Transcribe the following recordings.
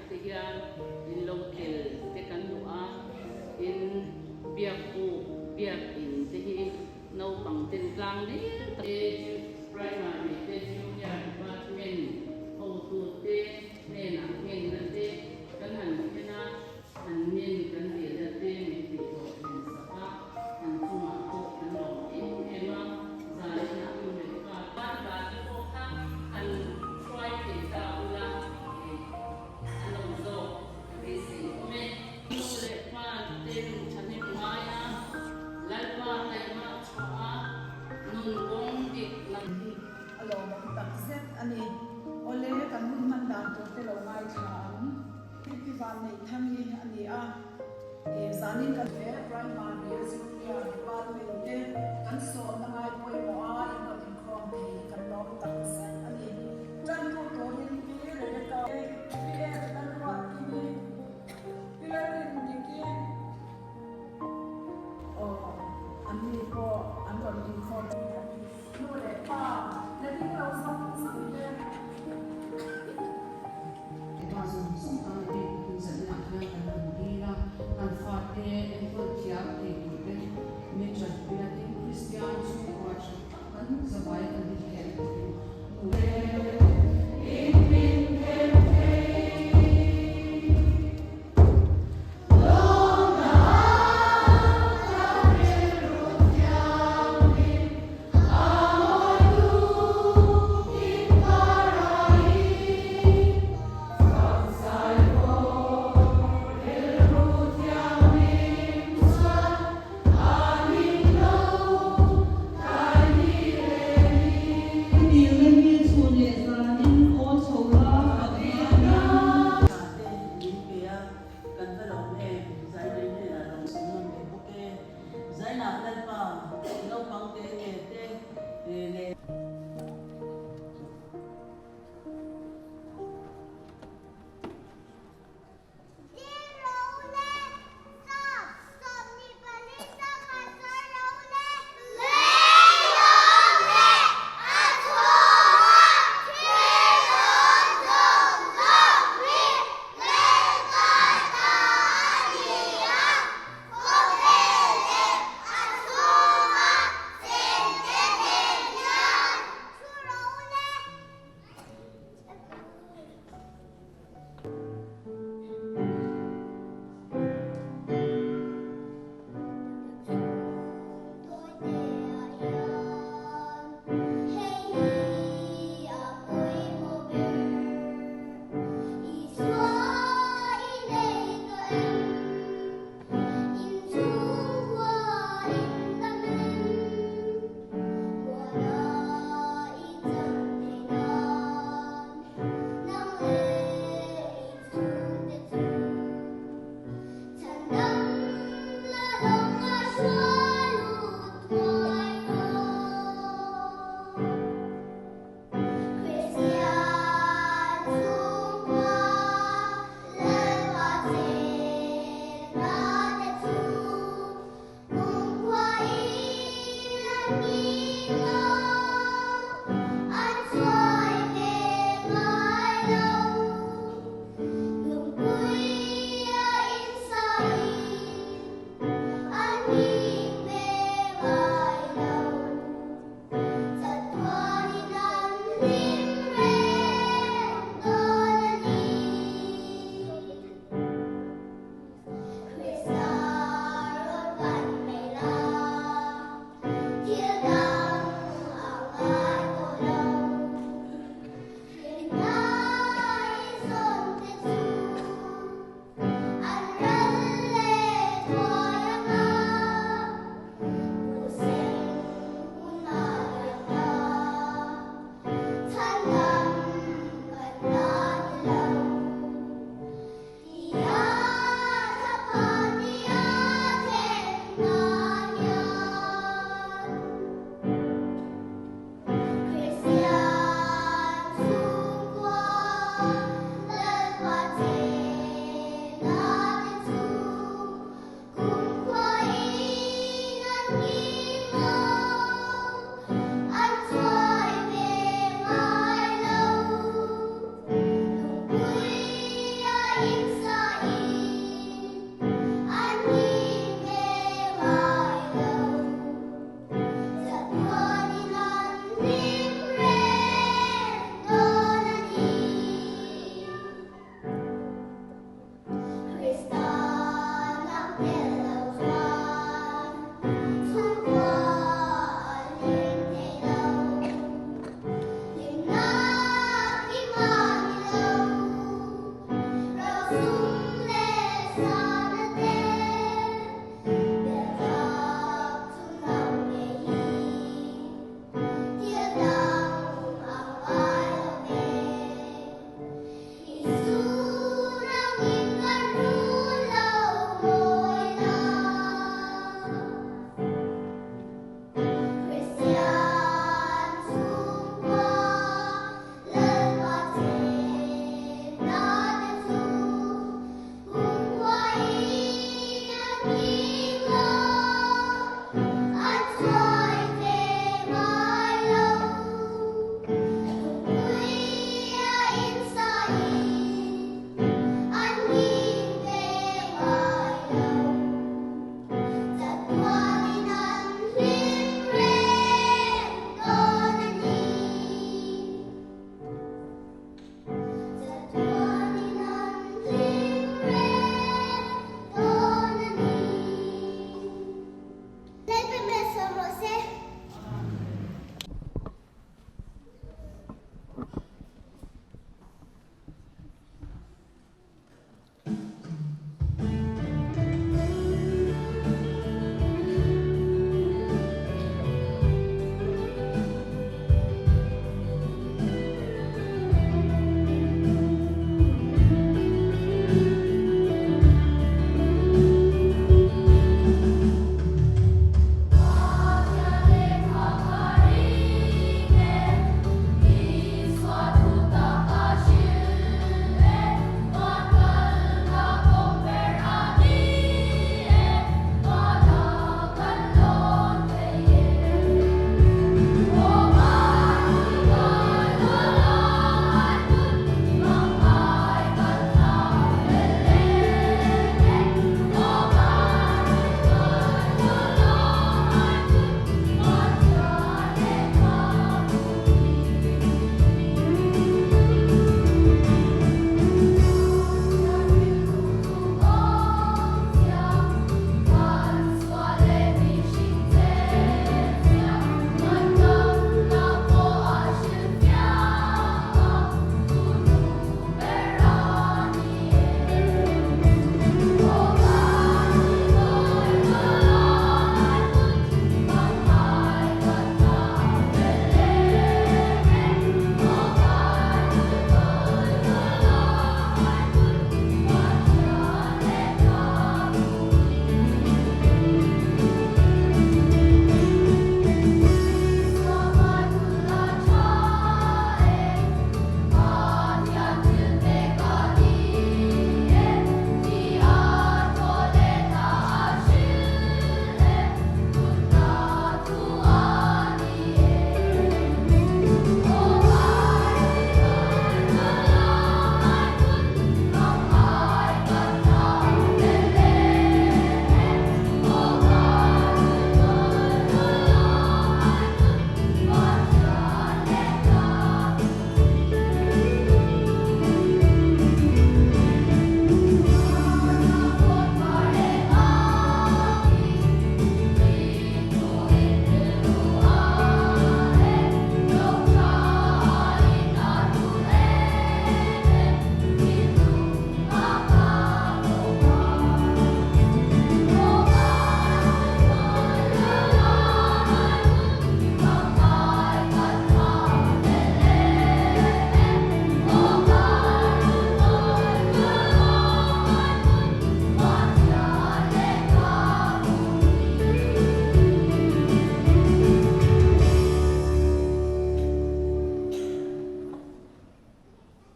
Ti hian in lo tel te kan duh a, in biak buk, biak in te hi naupang ten tlang nel tak te primary te junior department hotute hnenah ngenna te kan han thlen a, An nin kan dilna te min tih hlawh thin sak a, an chungah pawh kan lawm em em a, zaninah nu leh pa tan ta te pawh kha han hruai thei ta ula eh an awm zawk ka beisei awm e. Nu leh pa ten thahnem ngai a, Lalpa taihmah chhuah a, nun kawng dik lam. Hi a lawmawm tak zet a ni. Awle, kan hun hman dan tur te lo ngaithla ang. Pi Vanneih Thangi a ni a, zanin kan hle Primary Junior Department te kan sawmna ngai pawimawh a in rawn inkhawm thei hi kan lawm tak zet a ni. Tantu turin Pi Rebecca te, Pi Eng Lalruatimi, Pi Lalrindiki, Aw, anni pawh an rawn inkhawm thei a ni. Nu leh pa la ding lo zawng zawng te. Pa zawng zawng tan a bik takin zanah hian kan rawn dil a, kan fate enkawl thiam thei tur te min tanpui a, tin Kristian chhungkua.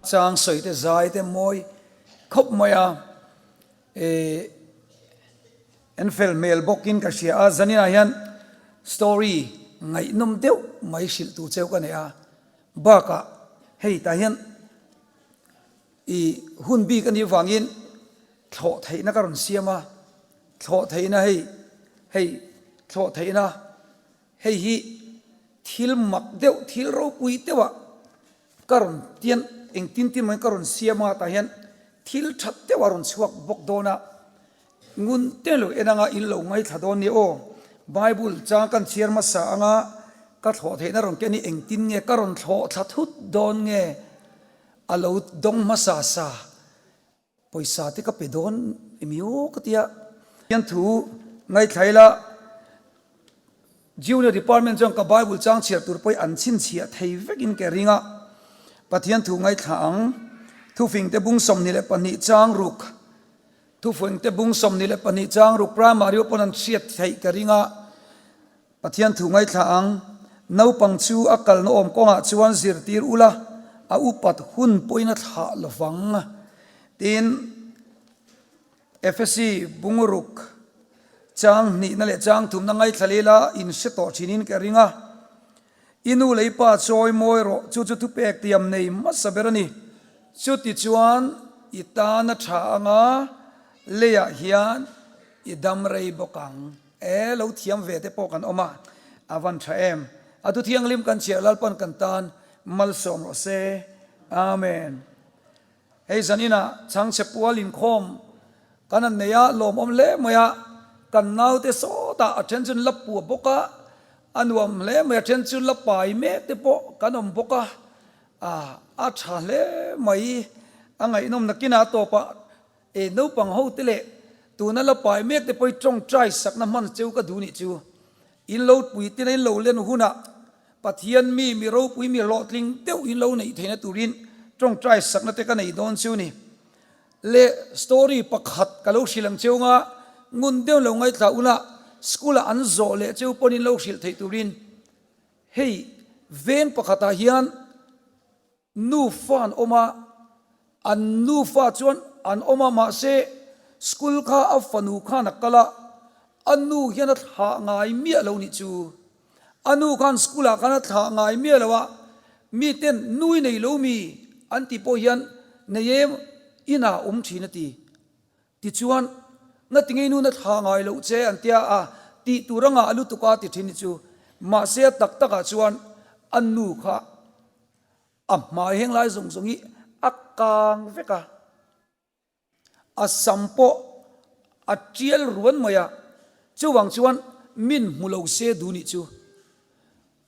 Chang sawi te zai te mawi khawp mai a, eh en fel hmel bawkin ka hria a, zaninah hian story ngaihnawm deuh mai hrilh tur cheu ka nei a, bakah hei tah hian i hun bik a nih vangin thlawh theihna ka rawn siam a, thlawh theihna hei hei thlawh theihna hei hi thil mak deuh thil ropui deuhah Ka rawn tian engtin tin mai ka rawn siam a tah hian thil that deuh a rawn chhuak bawk dawn a, ngun te lo en anga in lo ngaithla dawn nia aw. Bible chang kan chhiar hmasa anga ka thlawh theihna rawn ken hi engtin nge ka rawn thlawh thla thut dawn nge a lo dawng hmasa sa. Pawisa te ka pe dawn emi aw ka ti a. Hian thu ngaithla ila Junior Department chuan ka Bible chang chhiar tur pawh hi an chhinchhiah thei vekin ka ring a. Pathian thu ngaithla ang. Thufing te bung 22 chang ruk Thufing te bung 22 chang ruk Primary aw pawn an hriat theih ka ring a. Pathian thu ngaithla ang, Naupang chu a kalna awm kawngah chuan zirtir ula, a upat hun pawhin a thlah lo vang. Tin, Efesi bunguruk chang hnihna leh chang thumna ngaithla leh la in hre tawh thinin ka ring a. I nu leh i pa chawi mawi rawh, chu chu thupek tiam nei hmasa ber a ni. Chutichuan i tana tha anga leiah hian i dam rei bawk ang. E lo thiam ve te pawh kan awm a, a van tha em. A thu thianghlim kan chhiar Lalpan kan tan malsawm rawh se. Amen. Hei zaninah chhangchhe pual inkhawm kan han nei a, lawmawm hle mai a, kan naute sawtah a then chu an la pua bawk a, a nuam hle mai, a then chu la pai mek te pawh kan awm bawk a, a tha hle mai, a ngaihnawm nakinah a tawpah E naupang ho te leh tuna la pai mek te pawh i tawngtai sakna hman cheu ka duh nih chu. In lo pui tina in lo len hunah Pathian mi mi ropui mi hlawhtling deuh in lo neih theihna turin tawngtai sakna te ka nei dawn chu ni. Le story pakhat ka lo hrilh ang cheu nga ngun deuh lo ngaithla ula school ah an zawh leh cheu pawn in lo hrilh theih turin hei veng pakhatah hian Nufa an awm a, an nufa chuan an awm a, mahse school kha a fanu khan a kal a, a nu hian a thlah ngai miah lo nih chu. A nu khan school ah khan a thlah ngai miah lo a, miten nu i nei lo mi an tih pawh hian nei em inah a awm thin a ti. Tichuan, Ngatinge i nu na thlah ngai loh che an tia a, tih tur a ngah lutuk a ti thin nih chu. Mahse a tak takah chuan a nu kha A hmai heng lai zawng zawng hi a kang vek a, a sam pawh a tial ruan mai a, chuvang chuan min hmu lo se duh nih chu.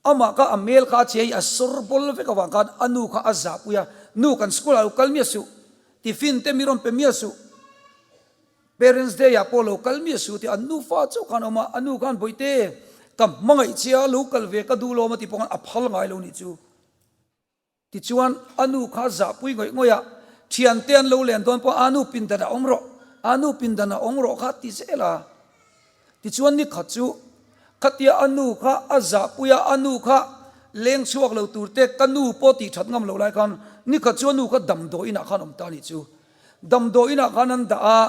Amah kha a hmel kha a chhe hi a sawr bawl vek avang khan a nu kha a zahpui a, Nu kan school ah lo kal miah suh, tiffin te mi rawn pe miah suh, Parents Day ah pawh lo kal miah suh tih an nufa chauh khan a awm a, a nu khan Bawihte ka hmangaih che a, lo kal ve ka duh lawm a tih pawh khan a phal ngai lo nih chu. Tichuan, a nu kha zahpui ngawih ngawih a, thiante an lo len dawn pawh a nu pindan a awm rawh, a nu pindan a awm rawh kha ti zel a. Tichuan ni khat chu khatia a nu kha a zahpui a, a nu kha leng chhuak lo tur te ka nu pawh tih that ngam lo lai khan ni khat chu a nu kha damdawi inah khan awm ta a nih chu. Damdawi inah khan an dah a,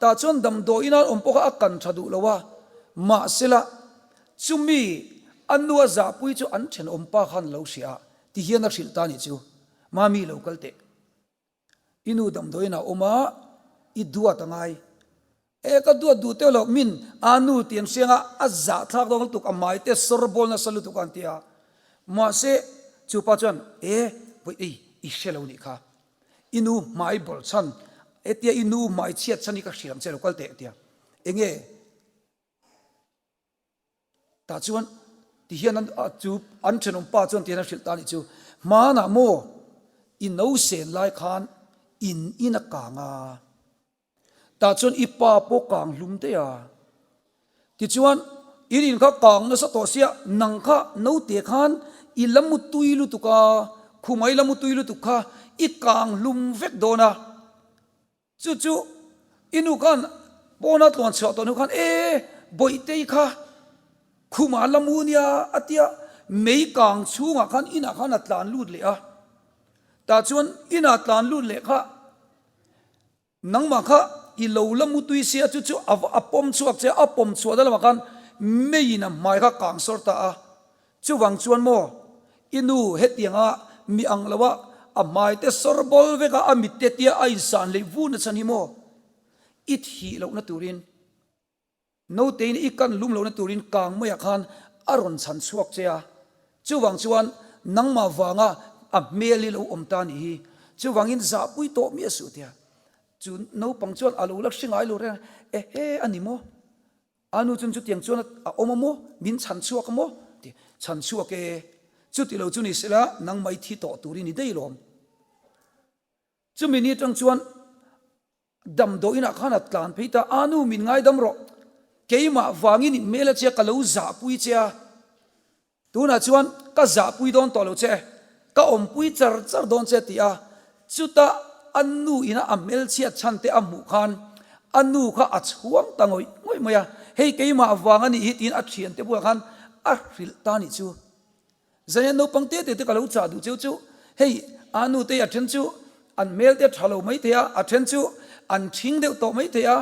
tah chuan damdawi ina an awm pawh kha a kan tha duh lo a, mahsela chumi a nu a zahpui chu an thenawmpa khan a lo hria a. Ti hian a hrilh ta nih chu, Mami lo kal teh. I nu damdawiin a awm a, i duat a ngai. E ka duat duh teuh loh, min a nu ti an hriang a, a zahthlak dawn lutuk, a hmai te sawr bawl nasa lutuk a an ti a. Mahse, chu pa chuan, E, vawi ei, i hre lo nih kha. I nu hmai bawl chhan, hetia i nu hmai chhiat chhan hi ka hrilh ang che lo kal teh a ti a. Enge? Tah chuan ti hian an chu an thenawm pa chuan ti hian a hrilh ta a nih chu, Hmanah maw i no sen lai khan in in a kang a, tah chuan i pa pawh kang hlum daih a, tichuan in in kha kang nasa tawh sia nang kha naute khan i la mu tui lutuk a, khuma i la mu tui lutuk kha i kang hlum vek dawn a. Chu chu i nu khan pawna tluan chhuah tawh hnu khan e Bawihtei kha khumah la mu nia a tia mei kang chhungah khan inah khan a tlan lut leh a. Tah chuan inah tlan lut leh kha nangmah kha i lo la mutui sia chu chu a va a pawm chhuak che a, a pawm chhuah na lamah khan meiin a hmai kha kang sawr ta a. Chuvang chuan maw i nu hetianga mi ang lo a a hmai te sawr bawl vek a, a mit te tia a insan leh vur na chhan hi maw i thih lohna turin Nautein i kan lum lohna turin kang maiah khan a rawn chhan chhuak che a, chuvang chuan nangmah vanga a hmel hi lo awm ta nih hi, chuvangin zahpui tawh miah suh tia. Chu naupang chuan a lo la hre ngai lo reng a, Ehe a ni maw? A nu chuan chutiang chuan a awm a maw? Min chhan chhuak a maw? Ti chhan chhuak e, chuti lo chu ni sela nangmah i thi tawh tur i ni daih lawm. Chumi ni atang chuan Damdawiinah khan a tlan phei ta, A nu min ngaidam rawh, keimah vangin in hmel a che a, ka lo zahpui che a, tunah chuan ka zahpui dawn tawh lo che, ka awmpui char char dawn che a ti a. Chutah a nu ina a hmelchhiat chhan te a hmuh khan a nu kha a chhuang ta ngawih ngawih mai a, hei keimah vang a nih hi tiin a thiante bulah khan a hrilh ta nih chu. Zanian naupang te te te ka lo chah duh cheu chu hei a nu te a then chu an hmel te tha lo mai thei a, a then chu an thing deuh tawh mai thei a,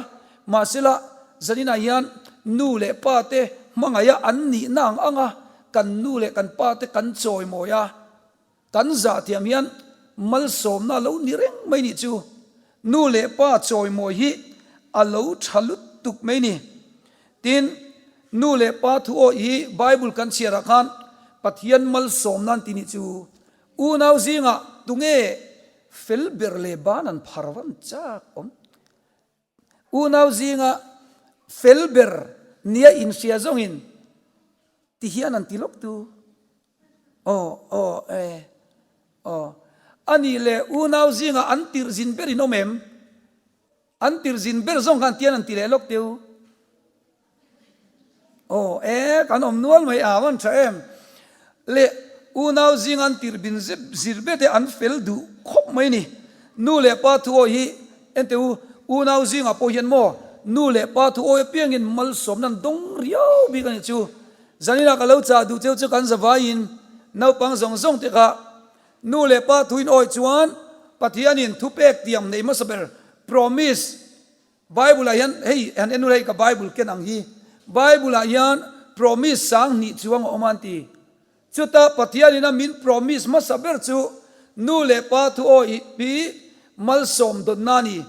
mahsela zaninah hian nu leh pa te hmangaih a an nihna ang ang a kan nu leh kan pa te kan chawimawi a, kan zah thiam hian malsawmna a lo ni reng mai nih chu. Nu leh pa chawimawi hi a lo tha lutuk mai ni. Tin, nu leh pa thu awih hi Bible kan chhiarah khan Pathian malsawm nan ti nih chu unau zingah tunge fel ber leh ban an phar van chak awm. Unau zinga fel ber nia inhria zawngin ti hian an ti lawk tu. Aw, aw, e, aw. Anih leh unau zingah an tirh zin ber in awm em? An tir zin ber zawng khan tian an ti leh lawk teu. Aw e, kan awm nual mai a, an tha em. Le unau zing an tir bin zep zir bet e an fel duh khawp mai ni. Nu leh pa thu awi hi ente u, unau zingah pawh hian maw nu leh pa thu awi apiangin malsawmna an dawng riau bik a nih chu. Zaninah ka lo chah duh cheu chu kan zavaiin naupang zawng zawng te kha Nu leh pa thuin awih chuan Pathianin thupek tiam nei hmasa ber, promise, Bible ah hian hei han en ula hei ka Bible ken ang hi, Bible ah hian promise 2000 chuang a awm a an ti. Chuta Pathianin a min promise hmasa ber chu nu leh pa thu awih hi malsawm dawnna a ni.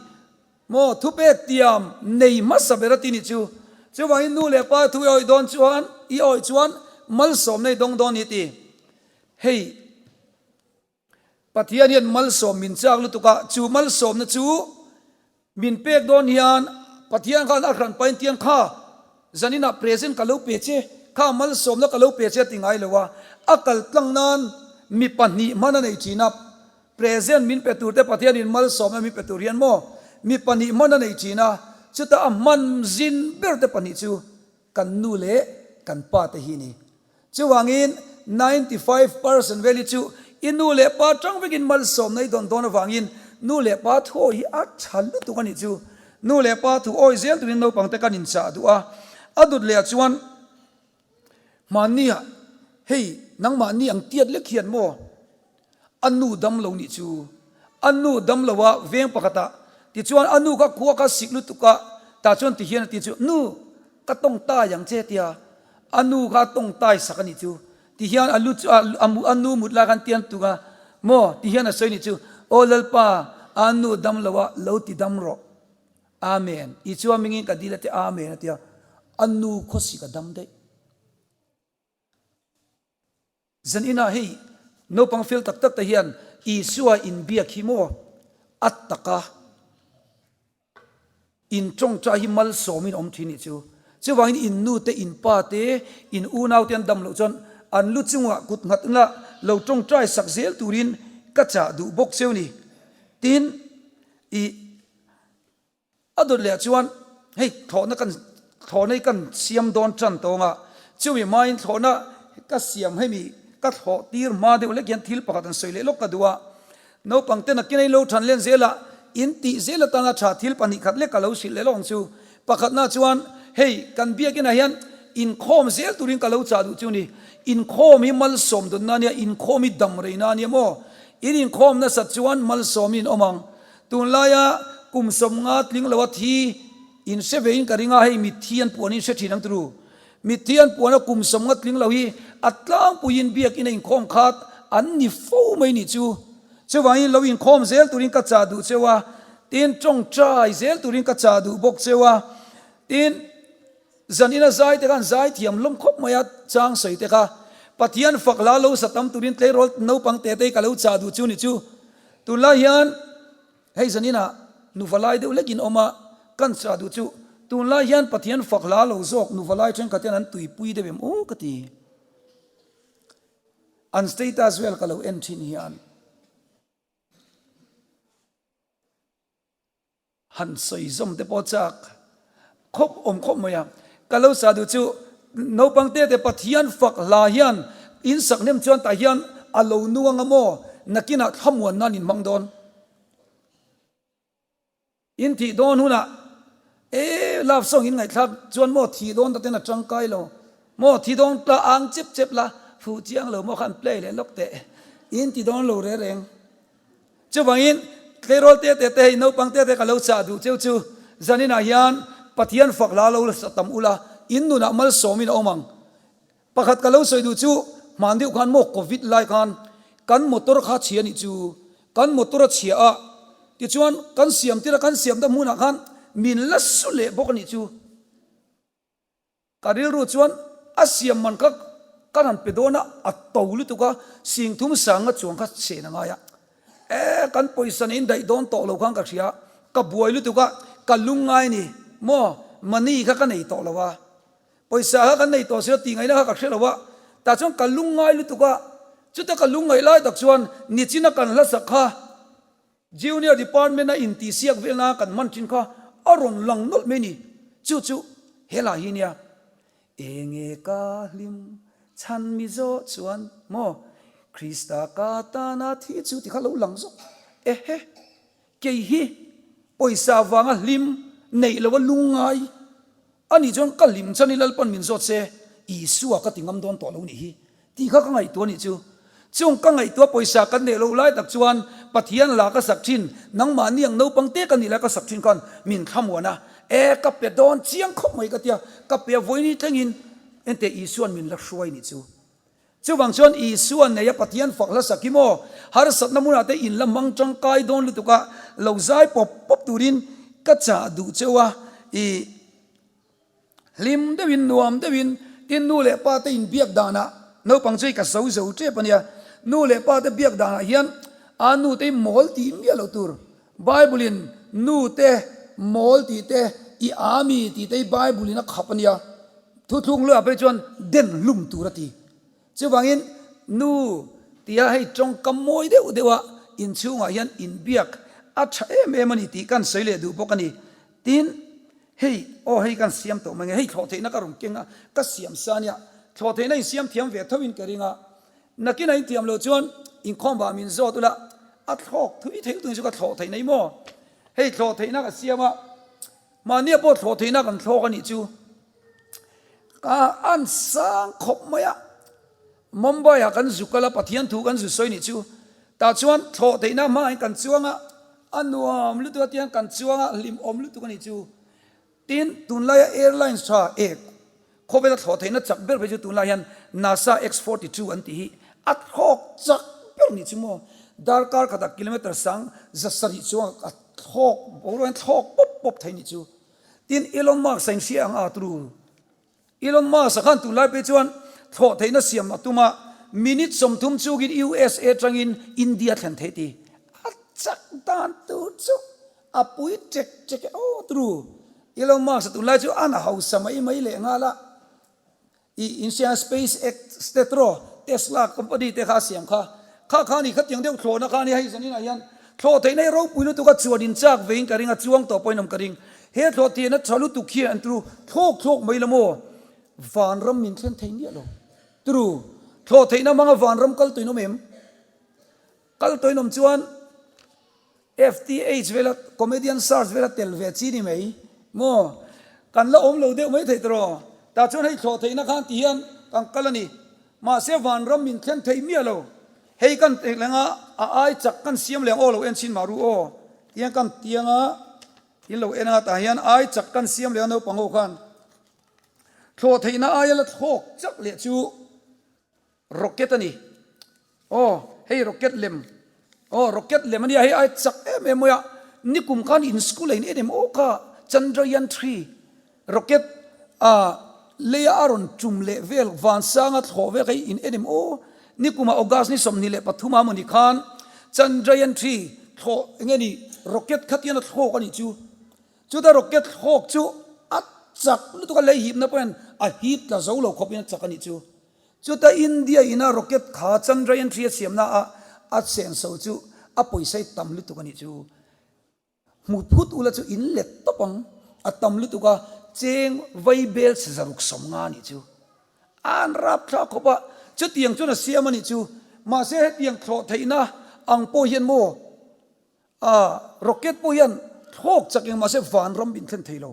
Maw thupek tiam nei hmasa ber a ti nih chu. Chuvangin nu leh pa thu i awih dawn chuan i awih chuan malsawm nei dawng dawn ni a ti. Hei, Pathian hian malsawm min chak lutuk a, chu malsawmna chu min pek dawn hian Pathian khan a hran pain tiang kha zaninah present ka lo pe che, kha malsawmna ka lo pe che a ti ngai lo a, a kal tlang nan mi pahnih hman a nei thin a, present min pe tur te Pathianin malsawmna min pe tur hian maw mi pahnih hman a nei thin a, chutah a hman zin ber te pahnih chu Kan nu leh kan pa te hi ni. Chuvangin 95 percent vel hi chu i nu leh pa tang vekin malsawmna i dawn dawn avangin nu leh pa thu awi hi a tha lutuk a nih chu. Nu leh pa thu awi zel turin naupang te kan inchah duh a. A dut leh ah chuan hmanni ah hei nangmahni ang tiat lek hian maw A nu dam lo nih chu. A nu dam lo a veng pakhat ah tichuan a nu kha khua kha sik lutuk a tah chuan ti hian a ti chu nu ka tawng tai ang che tia a nu kha a tawng tai sak a nih chu ti hian a lu chu a nu mut lai khan tian tuk a maw ti hian a sawi nih chu aw Lalpa a nu dam lo a lo ti dam rawh Amen Isua hmingin ka dil a ti Amen a tia a nu khawsik a dam daih. Zan inah hei naupang fel tak tak te hian Isua inbiak hi maw a taka in tawngtai hi malsawmin awm thin nih chu. Chuvangin in nu te, in pa te, in unau te an dam loh chuan an lu chungah kut nghat ila lo tawngtai sak zel turin ka chah duh bawk cheu ni. Tin, i. A dawt leh ah chuan hei thlawhna kan thlawhna hi kan siam dawn tan tawng a, chumi hmain thlawhna ka siam hemi ka thlawh tir hma deuh hlek hian thil pakhat an sawi leh lawk ka duh a, naupang ten a kina in lo than len zel a, in tih zel atanga tha thil pahnih khat lek ka lo hrilh leh lawk ang chu. Pakhatna chuan hei kan biakinah hian inkhawm zel turin ka lo chah duh chu ni, inkhawm hi malsawm dawnna ania, inkhawm hi dam reina ania maw? In inkhawm nasat chuan malsawmin in awm ang. Tunlaia kum 50 tling loa thi in hre vein ka ring a, hei mitthi an puan in hre thin ang turu. Mitthi an puana kum 50 tling lo hi a tlangpuiin biakin a inkhawm khat an ni fo mai nih chu. Chuvangin lo inkhawm zel turin ka chah duh cheu a, tin tawngtai zel turin ka chah duh bawk cheu a, tin zan ina zai te khan zai thiam lawm khawp mai a chang sawi te kha Pathian fak hla lo sa tam turin tleirawl naupang te te ka lo chah duh chu ni chu. Tunlai hian hei zan inah nuva lai deuh lekin awm a, kan chah duh chu tunlai hian Pathian fak hla lo zawk nuva lai thenkhat hian an tuipui deuh em aw ka ti. An status vel ka lo en thin hian han sawi zawm te pawh chak khawp awm khawp mai a. Ka lo sa duh chu naupang te te Pathian fak hla hian in sak hnem chuan tah hian a lo nuang a maw nakinah thlamuan nan in hmang dawn. In thih dawn hunah e love song in ngaihthlak chuan maw thih dawn ta ten a tangkai lo maw thi dawn ta ang chep chep la fuh chiang lo maw khan play leh lawk teh in ti dawn lo re reng. Chuvangin tleirawl te te te hei naupang te te ka lo chah duh cheu chu zaninah hian Pathian fak hla lo sa tam ula in nunah malsawmin a awm ang. Pakhat ka lo sawi duh chu hman deuh khan maw covid lai khan kan motor kha chhia nih chu kan motor a chhia a tichuan kan siam tir a kan siam ta hmunah khan min la su leh bawk a nih chu ka rilru chuan a siam man kha kan han pe dawn a a to lutuk a singthum sanga chuang kha chen a ngai a e kan pawisa nei in daih dawn tawh lo khan ka hria ka buai lutuk a ka lungngai ni maw money kha ka nei tawh lo a. Pawisa kha kan nei tawh si lo tih ngaihna kha ka hre lo a, tah chuan ka lungngai lutuk a, chuta ka lungngaih lai tak chuan nichina kan hlasak kha Junior Department a intihsiak velna kan hman thin kha a rawn lang nawlh mai ni, chu chu helai hi nia enge ka hlim chhan mi zawh chuan maw Krista ka tana thi chu ti kha lo lang zawk ehe. Kei hi pawisa vanga hlim neih loa lungngai a nih chuan ka hlim chan i Lalpan min zawt se Isua ka ti ngam dawn tawh lo nih hi tih kha ka ngaihtuah nih chu. Chung ka ngaihtuah pawisa kan neih loh lai tak chuan Pathian la ka sak thin, nangmahni ang naupang te ka nih lai ka sak thin khan min thlamuan a, e ka pe dawn chiang khawp mai ka tia, ka pe a vawiin thlengin enteh Isua'n min la hruai nih chu. Chuvang chuan Isua neia Pathian fak hla sak hi maw harsatna hmunah te in la hmang tangkai dawn lutuk a, lo zai pawp pawp turin ka chah duh cheu a, i hlim deuhin nuam deuhin tin nu leh pa te inbiak danah naupang chu hei ka zo zo tep a nia, nu leh pa te biak danah hian a nu te hi mawl tih miah loh tur, Bible in nu te mawl tih te i a mi tih te hi Bible in a khap a nia. Thuthlung luah phei chuan den hlum tur a ti. Chuvangin nu tia hei tawngkam mawi deuh deuha inchhungah hian inbiak a tha em em a ni tih kan sawi leh duh bawk a ni. Tin, hei aw hei kan siam tawh mai nge, hei thlawh theihna ka rawn keng a, ka siam sa ania, thlawh theihna insiam thiam ve tho in ka ring a, nakin a inthiam loh chuan inkhawm vah min zawt ula, a thlawk thui theih lutuk in chu ka thlawh theih nei maw? Hei thlawh theihna ka siam a. Mahnia pawh thlawh theihna kan thlawk a nih chu. Ka an sang khawp mai a. Mumbai ah kan zu kal a, Pathian thu kan zu sawi nih chu. Tah chuan thlawh theihna hmain kan chuang a, a nuam lutuk a tiang kan chuang a, hlimawm lutuk a nih chu. Tin, tunlaia airlines tha ek Khawvela thlawh theihna chak ber phei chu tunlai hian NASA X-42 an tih hi a thlawk chak ber nih chu maw? Darkar khatah kilometre sang 700 chuang a thlawk boruak hian thlawk pawp pawp thei nih chu. Tin, Elon Musk a inhria ang a turu. Elon Musk a khan tunlai phei chuan thlawh theihna siam a tum a, minute 30 chungin USA tangin India thlen theih ti. A chak dan tur chu A pui ṭek ṭek e aw turu. Elon Musk a tunlai chu an hausa mai mai leh nghal a. I inhria Space X te turaw Tesla company te kha a siam kha. Kha kha ni khatiang deuh thlawhna kha ania hei zanin ah hian thlawh theihna hi ropui lutuk a chuan in chak veiin ka ring a chuang tawh pawhin awm ka ring. He thlawh theihna tha lutuk hian an turu thlawk thlawk mai la maw vanram min thlen thei miah lo. Turu thlawh theihna hmanga vanram kal tuin awm em? Kal tawhin awm chuan FTH vela comedian search vela tel ve chi ni mai maw? Kan la awm lo deuh mai thei tawh tah chuan hei thlawh theihna khan ti hian kan kal a ni. Mahse vanram min thlen thei miah lo. Hei kan tek lenga a ai chak kan siam leng aw lo en chin mah ru aw. Tiang kan tianga in lo en a tah hian ai chak kan siam leng naupang ho khan thlawh theihna aia la thlawk chak leh chu rocket a ni. Aw hei rocket lem aw rocket lem a nia hei ai chak em em mai a nikum khan in school a in en em aw kha Chandrayaan 3 Rocket a leia a rawn tum leh vel vansanga thlawh vel kha hi in en em aw? Nikuma August ni 23 a mawni khan Chandrayaan 3 thlawh enge ni rocket kha tian a thlawk a nih chu. Chuta rocket thlawk chu a chak lutuk a lei hipna pawhin a hip tla zo lo khawpin a chak a nih chu. Chuta India ina rocket kha Chandrayaan 3 a siamna a a senso chu a pawisa hi tam lutuk a nih chu. Hmu phut ula chu in let tawp ang, a tam lutuk a, cheng vai bel chhe 150 nih chu an rap thlak khawp a, chutiang chuan a siam a nih chu. Mahse hetiang thlawh theihna ang pawh hian maw a rocket pawh hian thlawk chak eng mahse vanram min thlen thei lo.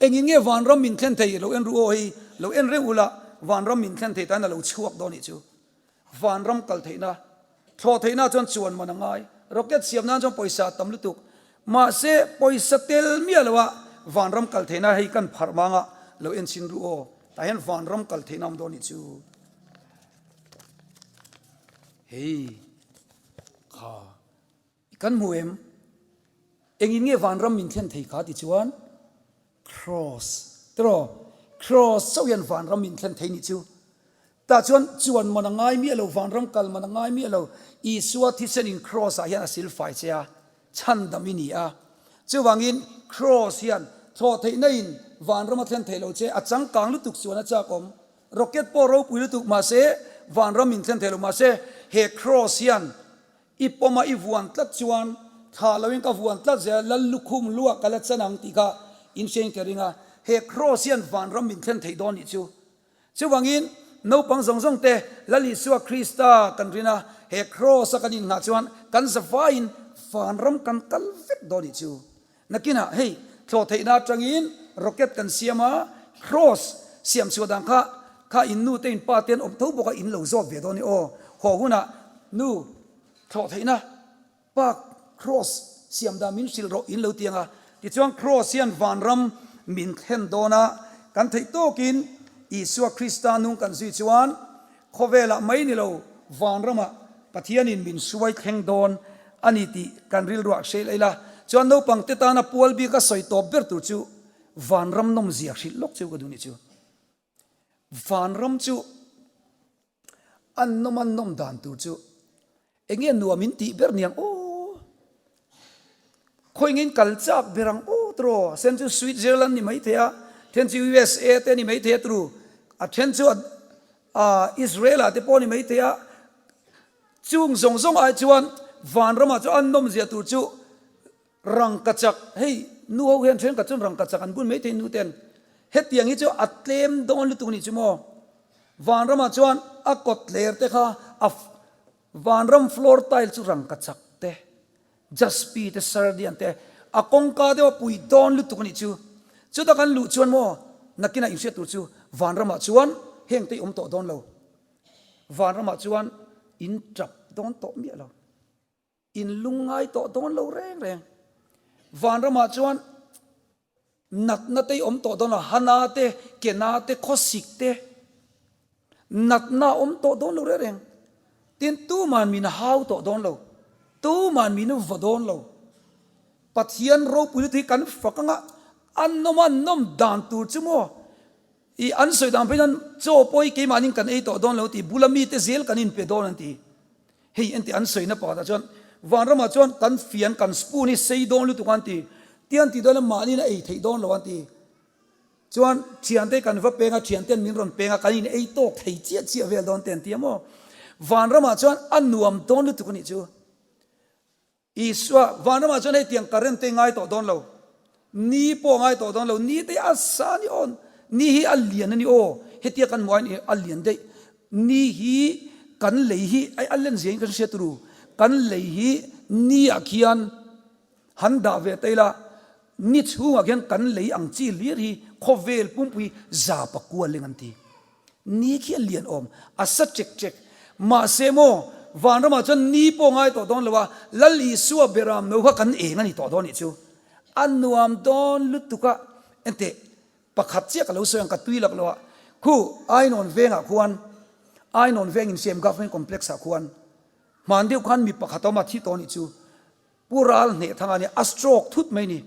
Engin nge vanram min thlen thei lo en ru aw hei lo en reng ula vanram min thlen thei tan a lo chhuak dawn nih chu. Vanram kal theihna, thlawh theihna chuan chuan man a ngai. Rocket siam nan chuan pawisa a tam lutuk. Mahse, pawisa tel miah loa vanram kal theihna hei kan pharh mang a, lo en chhin ru aw. Tah hian vanram kal theihna awm dawn nih chu. Hei kha i kan hmu em? Engin nge vanram min thlen thei kha ti chuan Kraws tiraw? Kraws chauh hian vanram min thlen thei nih chu. Tah chuan chuan man a ngai miah lo, vanram kal man a ngai miah lo. Isua thisenin Kraws ah hian a silfai che a, chhandam i ni a. Chuvangin Kraws hian thlawh theihna in vanram a thlen thei lo che, a changkang lutuk chuan a chak awm. Rocket pawh ropui lutuk mahse vanram min thlen thei lo mahse he Kraws hian I pawma i vuan tlat chuan thlah loin ka vuan tlat zel, Lal lukhum luah ka la chan ang tih kha in hriain ka ring a, he kraws hian vanram min thlen theih dawn nih chu. Chuvangin naupang zawng zawng te Lal Isua Krista kan rin a, he kraws a kan inngah chuan kan zavaiin vanram kan kal vek dawn nih chu. Nakinah hei thlawh theihna atangin rocket kan siam a, kraws siam chhuah dan kha kha in nu te in pa te an awm tho bawk a, in lo zawt ve dawn i aw. Haw hunah nu thlawh theihna pa kraws siam dan min hrilh rawh in lo ti ang a. Tichuan kraws hian vanram min thlen dawn a, kan theih tawkin Isua Krista nung kan zui chuan Khawvelah mai ni lo, vanramah Pathianin min hruai thleng dawn a ni tih kan rilruah hreil ila chuan naupangte tana pual bika sawi tawp ber tur chu vanram nawmzia hrilh lawk chu ka duh ni chu. Vanram chu an nawm an nawm dan tur chu Enge nuam in tih ber niang aw? Khawi nge in kal chak ber ang aw tiraw? A then chu Switzerland ni maithei a, then chu USA te ni maithei a tiraw? A then chu Israel ah te pawh ni maithei a. Chung zawng zawng ai chuan vanramah chuan an nawmzia tur chu Rangkachak, hei nu ho hian thenkhat chuan rangkachak an bun maithei nu ten hetiang hi chu a tlem dawn lutuk anih chu maw. Vanramah chuan a kawt tler te kha a vanram floor tile chu rangkachak te, jaspi te, sardian te a kawngka deuh a pui dawn lutuk anih chu. Chuta kan luh chuan maw nakinah inhriat tur chu vanramah chuan heng te i awm tawh dawn lo. Vanramah chuan in tap dawn tawh miah lo. In lungngai tawh dawn lo reng reng. Vanramah chuan natna te i awm tawh dawn lo, hana te, kena te, khawsik te, natna a awm tawh dawn lo reng reng. Tin, tuman min hau tawh dawn lo, tuman min vaw dawn lo. Pathian ropui lutuk hi kan fak anga a nawm a nawm dan tur chu maw? I an sawi dan phei chuan chaw pawh hi keimahnin kan ei tawh dawn lo tih bula mite zel kan inpe dawn an ti. Hei engti an sawina pakhatah chuan vanramah chuan kan fian kan spoon hi sei dawn lutuk an ti. Tian tih dawn mahnin a ei theih dawn lo an ti. Chuan thiante kan va peng a thianten min rawn peng a kan in ei tawk thei chiah chiah vel dawn te an ti a maw. Vanramah chuan a nuam dawn lutuk a nih chu. Isua, Vanramah chuan hei tiang current te ngai tawh dawn lo, ni pawh ngai tawh dawn lo, ni te a sa a ni aw, ni hi a lian a ni aw, hetia kan hmuh ain a lian daih, ni hi kan lei hi ai a len zia in kan hria turu, kan lei hi ni ah khian han dah ve ta ila, ni chhungah khian kan lei ang chi hlir hi khawvel pumpui za pakua leng an ti. Ni khi a lian awm, a sa chek chek. Mahse maw, Vanramah chuan ni pawh ngai tawh dawn lo a, Lal Isua beram no kha kan eng a ni tawh dawn nih chu. A nuam dawn lutuk a, enteh pakhat chiah ka lo sawi ang ka tui lak lo a, khu Ainawn vengah khuan, Ainawn veng insiam Government Complex ah khuan hman deuh khan mi pakhat a awm a, thi tawh nih chu. Pu Ral Hnehthanga nia a stroke thut mai ni.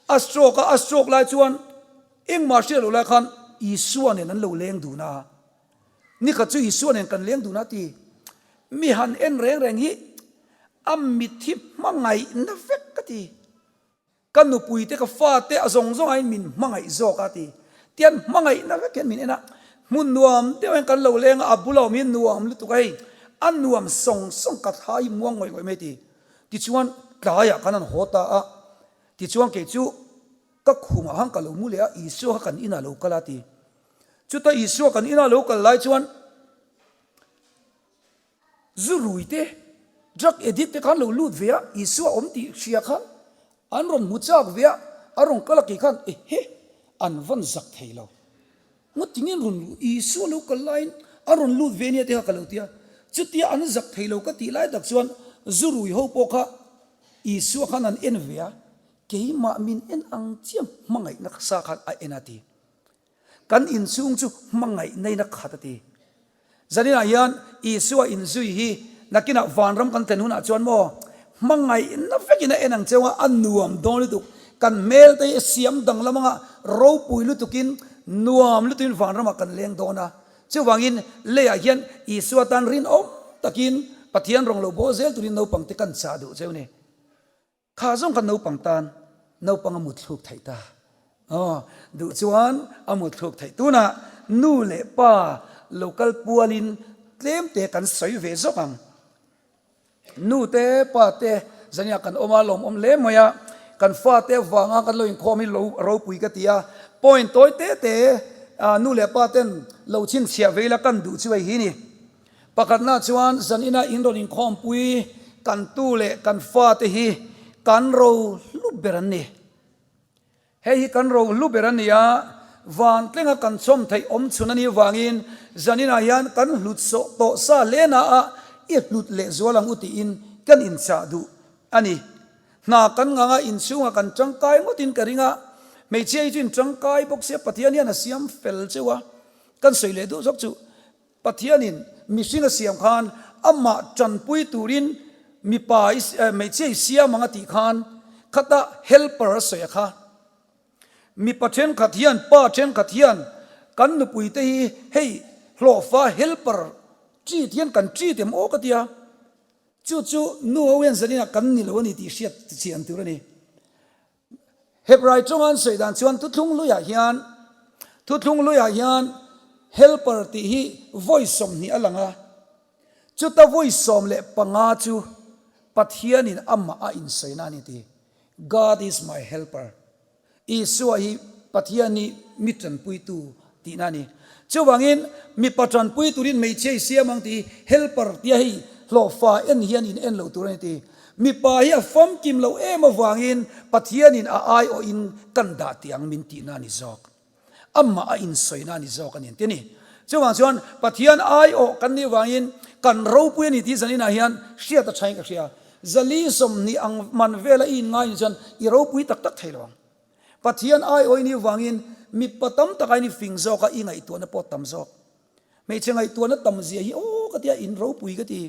A stroke a, a stroke lai chuan engmah hriat loh lai khan Isua nen an lo leng dun a. Nikhat chu Isua nen kan leng dun a ti. Mi han en reng reng hi a mit hi hmangaihna vek ka ti. Ka nupui te ka fa te a zawng zawng aiin min hmangaih zawk a ti. Tian hmangaihna vek hian min en a, hmun nuam deuh hian kan lo leng a, a bula awm hi nuam lutuk a hei, a nuam sawng sawng ka thlai muang ngawih ngawih mai ti. Tichuan tlaiah khan an haw ta a, tichuan kei chu ka khumah khan ka lo mu leh a, Isua kha kan inah lo kal a ti. Chuta Isua kan inah lo kal lai chuan Zu rui te, drug addict te khan lo lut ve a, Isua awm tih hria khan an rawn hmu chak ve a, a rawn kal a kei khan ehe an van zak thei lo. Ngatinge an rawn luh, Isua lo kal laiin a rawn lut ve nia te kha ka lo ti a, chutia an zak thei lo ka tih lai tak chuan zu rui ho pawh kha Isua khan an en ve a, keimah min en ang chiah hmangaihna sa khan a en a ti. Kan inchhung chu hmangaihna in a khat a ti. Zaninah hian Isua inzui hi nakinah vanram kan thlen hunah chuan maw hmangaihna vekin a en ang cheu a, a nuam dawn lutuk. Kan hmel te hi a siam danglam anga ropui lutukin nuam lutukin vanramah kan leng dawn a. Chuvangin leiah hian Isua tan rinawm takin Pathian rawng lo bawl zel turin naupangte kan chah duh cheu ni. Kha zawng kha naupang tan naupang a mutthluk theih ta. Aw, duh chuan a mutthluk theih. Tunah nu leh pa lo kal pualin tlem te kan sawi ve zawk ang. Nu te pa te zania kan awm a, lawmawm hle mai a. Kan fate avanga kan lo inkhawm hi lo ropui ka ti a. Point tawi te te nu leh pa ten lo chhinchhiah ve ila kan duh chu hei hi ni. Pakhatna chuan zanina in rawn inkhawmpui kan tu leh kan fate hi kan ro hlu ber an ni. Hei hi kan ro hlu ber a ni a, vantlenga kan chawm theih awm chhun a nih vangin zaninah hian kan hlut sawh tawh sa hle na a, i hlut leh zual ang u tiin kan inchah duh a ni. Hna kan ngang a, inchhungah kan tangkai ngawtin ka ring a, hmeichhia hi chu in tangkai bawk sia Pathian hian a siam fel cheu a, kan sawi leh duh zawk chu. Pathianin mihring a siam khan amah tanpui turin mipa i hmeichhia i siam ang a tih khan khata helper a sawi a kha. Mipa thenkhat hian pa thenkhat hian kan nupui te hi hei hlawhfa helper treat hian kan treat em aw ka tia. Chu chu nu ho hian zaninah kan ni lo a ni tih hriat chian tur a ni. Hebrai tawnga an sawi dan chuan thuthlung luiah hian thuthlung luiah hian helper tih hi vawi 20 a lang a, chuta vawi 15 chu Pathianin amah a insawina a ni ti. God is my helper. Isua hi Pathian hi mi tanpuitu tihna a ni. Chuvangin mipa tanpui turin hmeichhia i siam ang tih hi helper tia hei hlawhfa en hian in en loh tur a ni ti. Mipa hi a famkim loh em avangin Pathianin a aiawhin kan dah tih ang min tihna a ni zawk. Amah a insawina a ni zawk a ni an ti a ni. Chuvang chuan Pathian aiawh kan nih avangin kan ropui a ni tih zaninah hian hriat a thain ka hria. Zali 20 ang man vela i inngai ni chuan i ropui tak tak thei lo ang. Pathian aiawh i nih avangin mipa tam tak aiin i fing zawk a, i ngaihtuahna pawh tam zawk. Hmeichhe ngaihtuahna tam zia hi aw ka tia in ropui ka ti.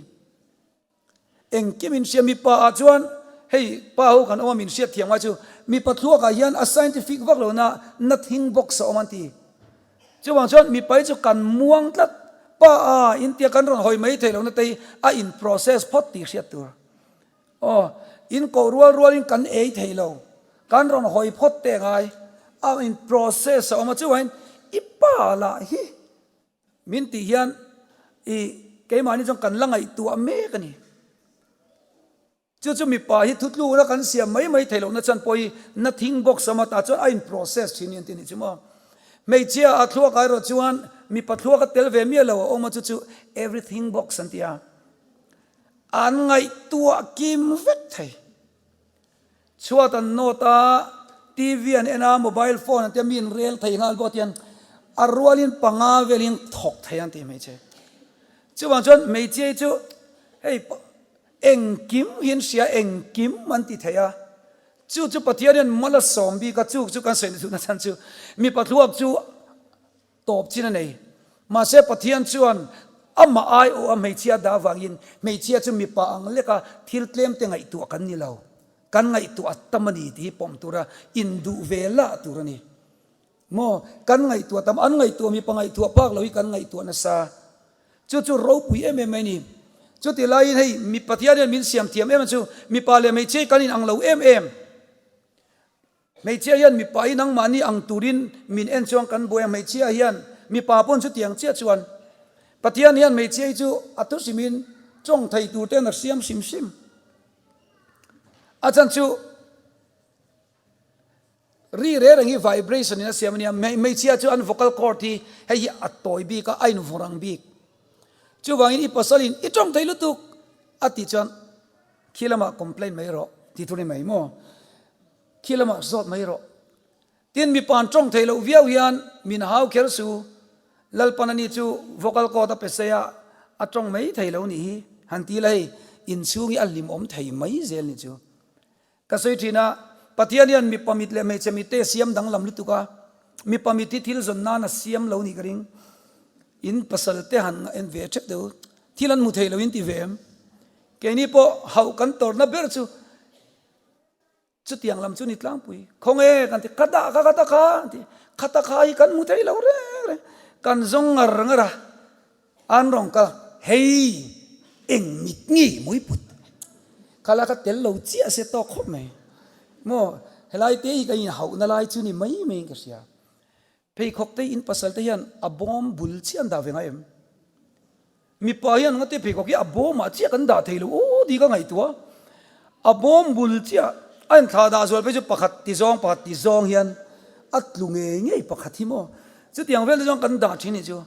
Engkim in hria mipa ah chuan hei pa ho kan awm a min hriat thiam ngai chu mipa thluak ah hian a scientific vak lo na nothing box a awm an ti. Chuvang chuan mipa hi chu kan muang tlat pa a in tia kan rawn hawi mai thei lo na te hi a in process phawt tih hriat tur. Aw in koh rual rual in kan ei thei lo kan rawn hawi phawt teh ngai a in process a awm a chuvangin i pa lah hi Min tih hian i keimahni chuan kan la ngaihtuah mek a ni. Chu chu mipa hi thutlukna kan siam mai mai theih lohna chuan pawh hi na thing bawk sam a tah chuan a in process thin hi an ti nih chu maw. Hmeichhia a thluak ah erawh chuan mipa thluak a tel ve miah lo a awm a chu chu everything box an ti a. An ngaihtuah kim vek thei. Chhuat an nawt a, TV an en a, mobile phone an tia mi in rel thei nghal bawk tian a rualin panga velin thawk thei an ti hmeichhe. Chuvang chuan hmeichhia hi chu. Hei engkim hi an hria, engkim an ti thei a. Chu chu Pathian hian mal a sawm bik a, chu chu kan sawi duhna chhan chu mipa thluak chu tawp chin a nei. Mahse Pathian chuan amah aiawh a hmeichhia dah avangin hmeichhia chu mipa ang leka thil tlem te ngaihtuah kan ni lo. Kan ngaihtuah a tam a ni tih hi pawm tura induh ve lah tur a ni. Maw? Kan ngaihtuah tam, an ngaihtuah mipa ngaihtuah phak lo hi kan ngaihtuah nasa. Chu chu ropui em em mai a ni. Chuti laiin hei mi Pathian hian min siam thiam em a chu mipa leh hmeichhia hi kan inang lo em em. Hmeichhia hian mipa hi nangmahni ang turin min en chuan kan buai a, hmeichhia hian mipa pawn chutiang chiah chuan Pathian hian hmeichhia hi chu a thu hrimin tawng thei tur ten a siam hrim hrim. A chan chu Ri reng reng hi vibration in a siam a nia, hmeichhia chu an vocal cord hi hei hi a tawi bik a, a invawrh ang bik. Chuvangin i pasalin i tawng thei lutuk a tih chuan khi lamah complain mai rawh tih tur a ni mai maw? Khi lamah zawt mai rawh. Tin mipa an tawng thei loh viau hian min hau kher su, Lalpan ani chu vocal cord a pe sei a, a tawng mai thei lo nih hi han ti la hei inchhung hi a hlimawm thei mai zel ni chu. Ka sawi thin a, Pathian hian mipa mit leh hmeichhe mit te a siam danglam lutuk a, mipa mit hi thil zawn nan a siam lo nih ka ring. In pasal te han en ve thep deuh, thil an hmu thei lo in ti ve em? Keini pawh hauh kan tawrhna ber chu chutiang lam chu ni tlangpui. Khawnge kan ti, ka dah kha ka ta kha an ti, kha ta kha hi kan hmu thei lo reng reng, kan zawng ngar ngar a. An rawn kal, Hei, eng mit nge mawi put? Khala ka tel lo chiah se tawk khawp mai. Maw, helai te hi ka inhauhna lai chu ni mai maiin ka hria. Pheikhawk te in pasal te hian a bawm bul chiah an dah ve ngai em? Mipa hian ngate pheikhawk hi a bawmah chiah kan dah thei lo aw tih ka ngaihtuah. A bawm bul chiah a inthlah dah zual phei chu pakhat ti zawng pakhat ti zawng hian a tlu ngei ngei pakhat hi maw? Chutiang vel te chuan kan dah thin nih chu.